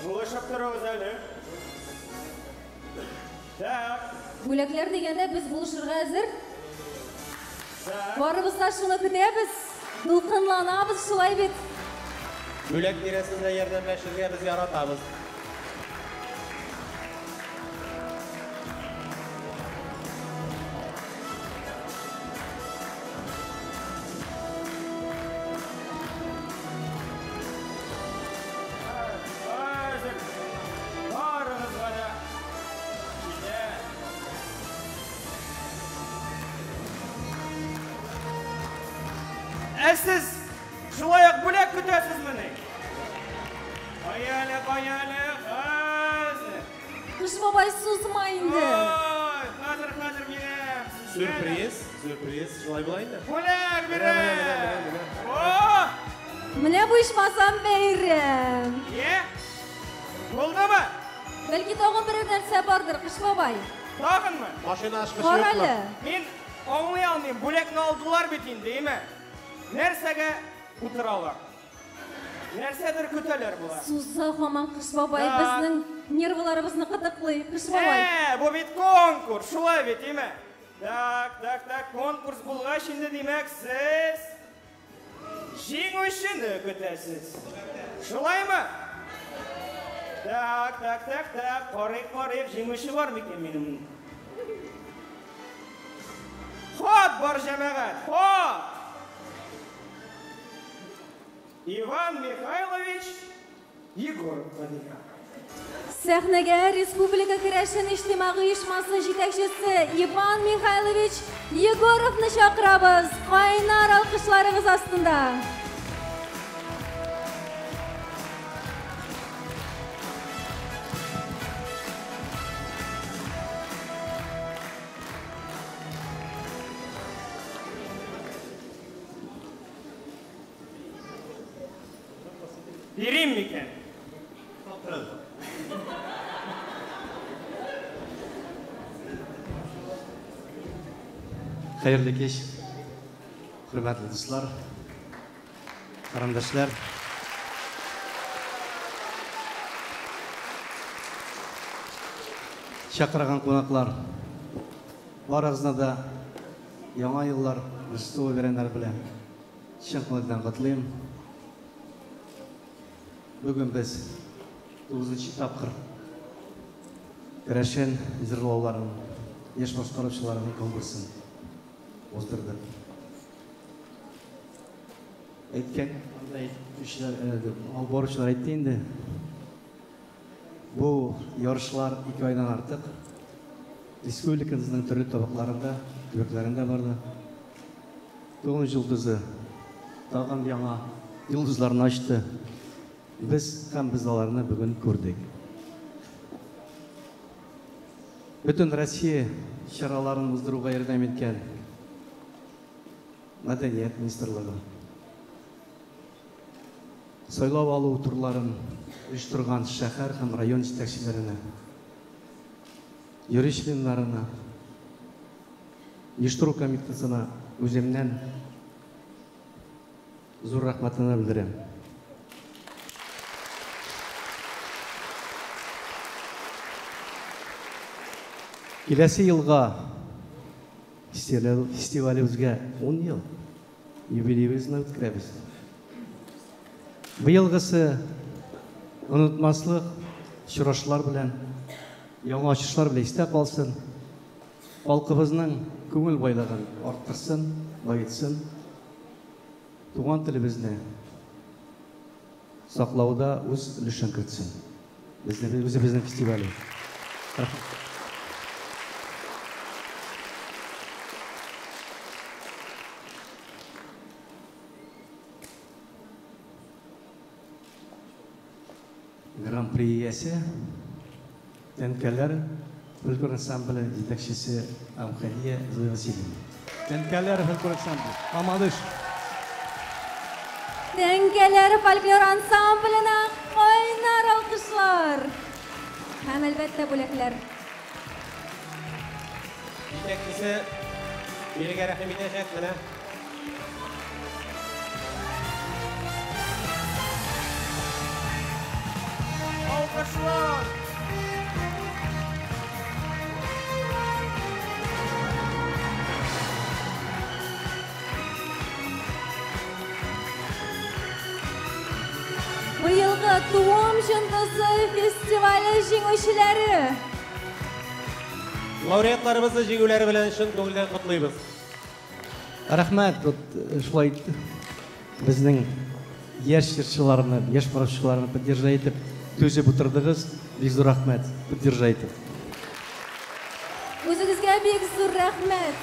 Булышып торыгыз әле. Так. Бүләкләр дигәндә без булышырга әзер. Так. Барыбыз да шуны көтәбез. Дулкынланабыз, шулай бит. Бүләк тирәсендә ярдәмләшергә без яратабыз. Хәзер барыгызга да җитә. Ә сез шулай ук бүләк көтәсезмени? Кая әле, кая әле, хәзер. Кыш бабай, сузма инде. Ой, хәзер, хәзер бирәм. Сюрприз, сюрприз, шулай була инде. Бүләк Менә, менә, бирәм. менә, менә. О! Менә бу ичмасам бәйрәм. Е? Булдымы? Бәлки тагын берәр нәрсә бардыр, Кыш бабай. Тагынмы? Машина ачкычы Кара юкмы? әле. Мин аңлый алмыйм, бүләкне алдылар бит инде, әйме? Нәрсәгә утыралар? Нәрсәдер көтәләр болар. Суза һаман Кыш бабай Так. безнең нервларыбызны кытыклый. Кыш бабай. Ә, бу бит конкурс, шулай бит, әйме? Так, так, так, конкурс булгач инде, димәк, сез җиңүчене көтәсез. Шулаймы? Так, так, так, так, карыйк, карыйк, җиңүче бар микән минем? Хат бар, җәмәгать, хат! Иван Михайлович Егоров дигән. Сәхнәгә Республика Керәшен иҗтимагый оешмасы җитәкчесе Иван Михайлович Егоровны чакырабыз. Кайнар алкышларыгыз астында. Бирим микән? Хәерле кич, хөрмәтле дуслар, карандашлар. Чакырган кунаклар, барыгызны да яңа еллар, Рождество бәйрәмнәре белән чын күңелдән котлыйм. Бүген без 9 тапкыр керәшен җырлауларын, яшь башкаручыларының конкурсын уздырдык. Әйткән, анда әйтүчеләр, алып баручылар әйтте инде. Бу ярышлар 2 айдан артык республикабызның төрле табакларында, төбәкләрендә барды. Туган йолдызы тагын яңа йолдызларны ачты. Без һәм без аларны бүген күрдек. Бөтен Россия чараларын уздыруга ярдәм иткән Мәдәният министрлыгы, сайлау алу турларын оештырган шәһәр һәм район җитәкчеләренә, жюри членнарына, оештыру комитетына үземнән зур рәхмәтемне белдерәм. Киләсе елга фестивалебезгә 10 ел юбилеебезне үткәрәбез. Быелгысы онытмаслык очрашулар белән, яңа ачышлар белән истә калсын. Халкыбызның күңел байлыгын арттырсын, баетсын. Туган телебезне саклауда үз өлешен кертсен. Безнең үзебезнең фестивале. Рәхмәт. Гран-при иясе Тәнкәләр фольклор ансамбле җитәкчесе Әүхәдия Зоя Васильевна. Тәнкәләр фольклор ансамбле. Мамадыш. Тәңкәләр фольклор ансамбленә кайнар алкышлар. Һәм әлбәттә бүләкләр. Җитәкчесе бирегә рәхим итәчәк менә. Алкышлар! Быелгы Туым җондызы фестивале җиңүчеләре. Лауреатларыбызны җиңүләре белән чын күңелдән котлыйбыз. Рәхмәт, вот шулай безнең яшь җырчыларны, яшь баручыларны поддержать итеп, түзеп утырдыгыз. Бик зур рәхмәт, поддержать итеп. Үзегезгә бик зур рәхмәт.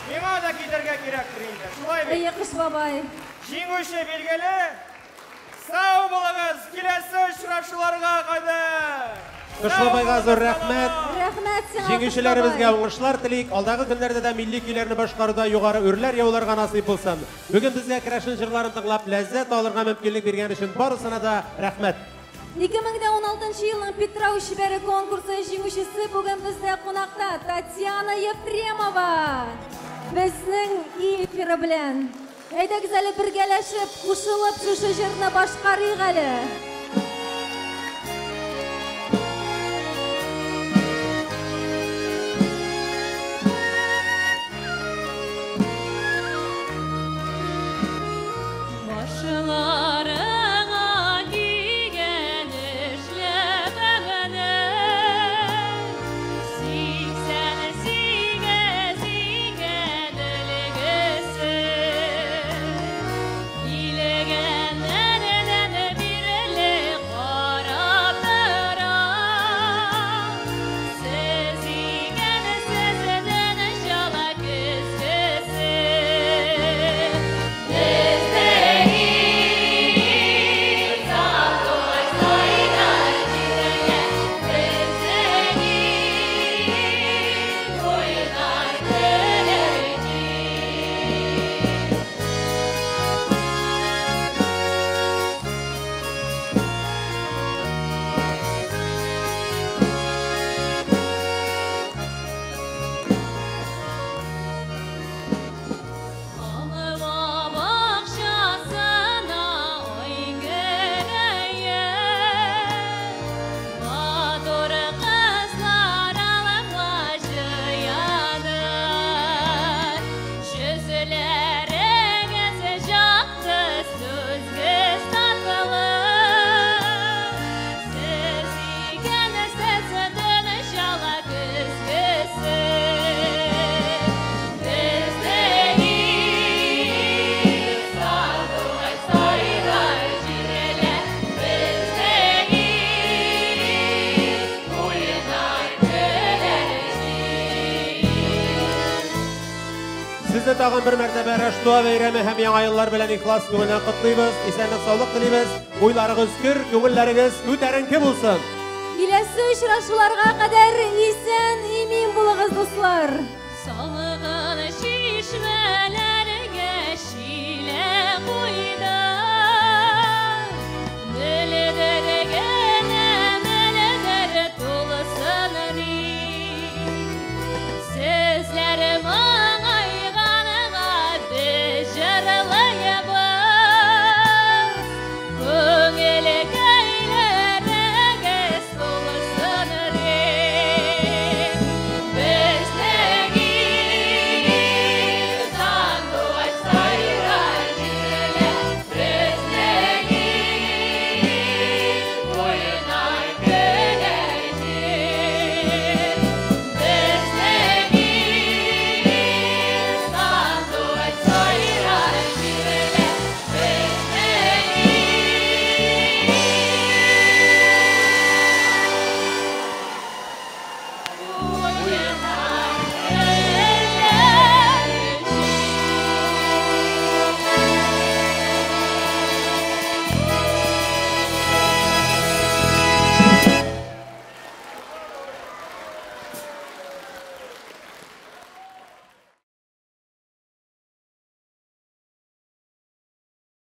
Миңа да китәргә кирәктер инде. Шулай бит? Әйе, Кыш бабай. Җиңүче билгеле. Сау булыгыз, киләсе очрашуларга кадәр. Кыш бабайга зур рәхмәт. Рәхмәт сиңа, Кыш Җиңүчеләребезгә бабай. уңышлар телик. Алдагы көннәрдә дә милли көйләрне башкаруда югары үрләр яуларга насыйп булсын. Бүген безгә керәшен җырларын тыңлап ләззәт алырга мөмкинлек биргән өчен барысына да рәхмәт. 2016 елның Питрау чибәре конкурсы җиңүчесе бүген бездә кунакта Татьяна Ефремова. Безнең эфиры белән. Әйдәгез әле бергәләшеп, кушылып шушы җырны башкарыйк әле. Башларыңа кигән эшләпәңне, 88 игән өлгесе, килгәннәрдән бирле карап торам. Сез икән сездән чала көзгесе. Безнең ил сандугач сайрар җиргә, безнең ил уйнар көләр җил. Алма бакчасына ай генәйе, матур кызлар алма җыядыр. Йөзләрегез якты, сүзгез татлы. Сез икән сездән чала көзгесе. Безнең ил сандугач сайрар җиргә, безнең ил уйнар көләр җил. Сезне тагын бер мәртәбә Раштуа бәйрәме һәм Яңа еллар белән ихлас күңелдән котлыйбыз. Исәнлек, саулык телибез. Уйларыгыз көр, күңелләрегез күтәренке булсын. Киләсе очрашуларга кадәр исән имин булыгыз, дуслар. Салгын чишмә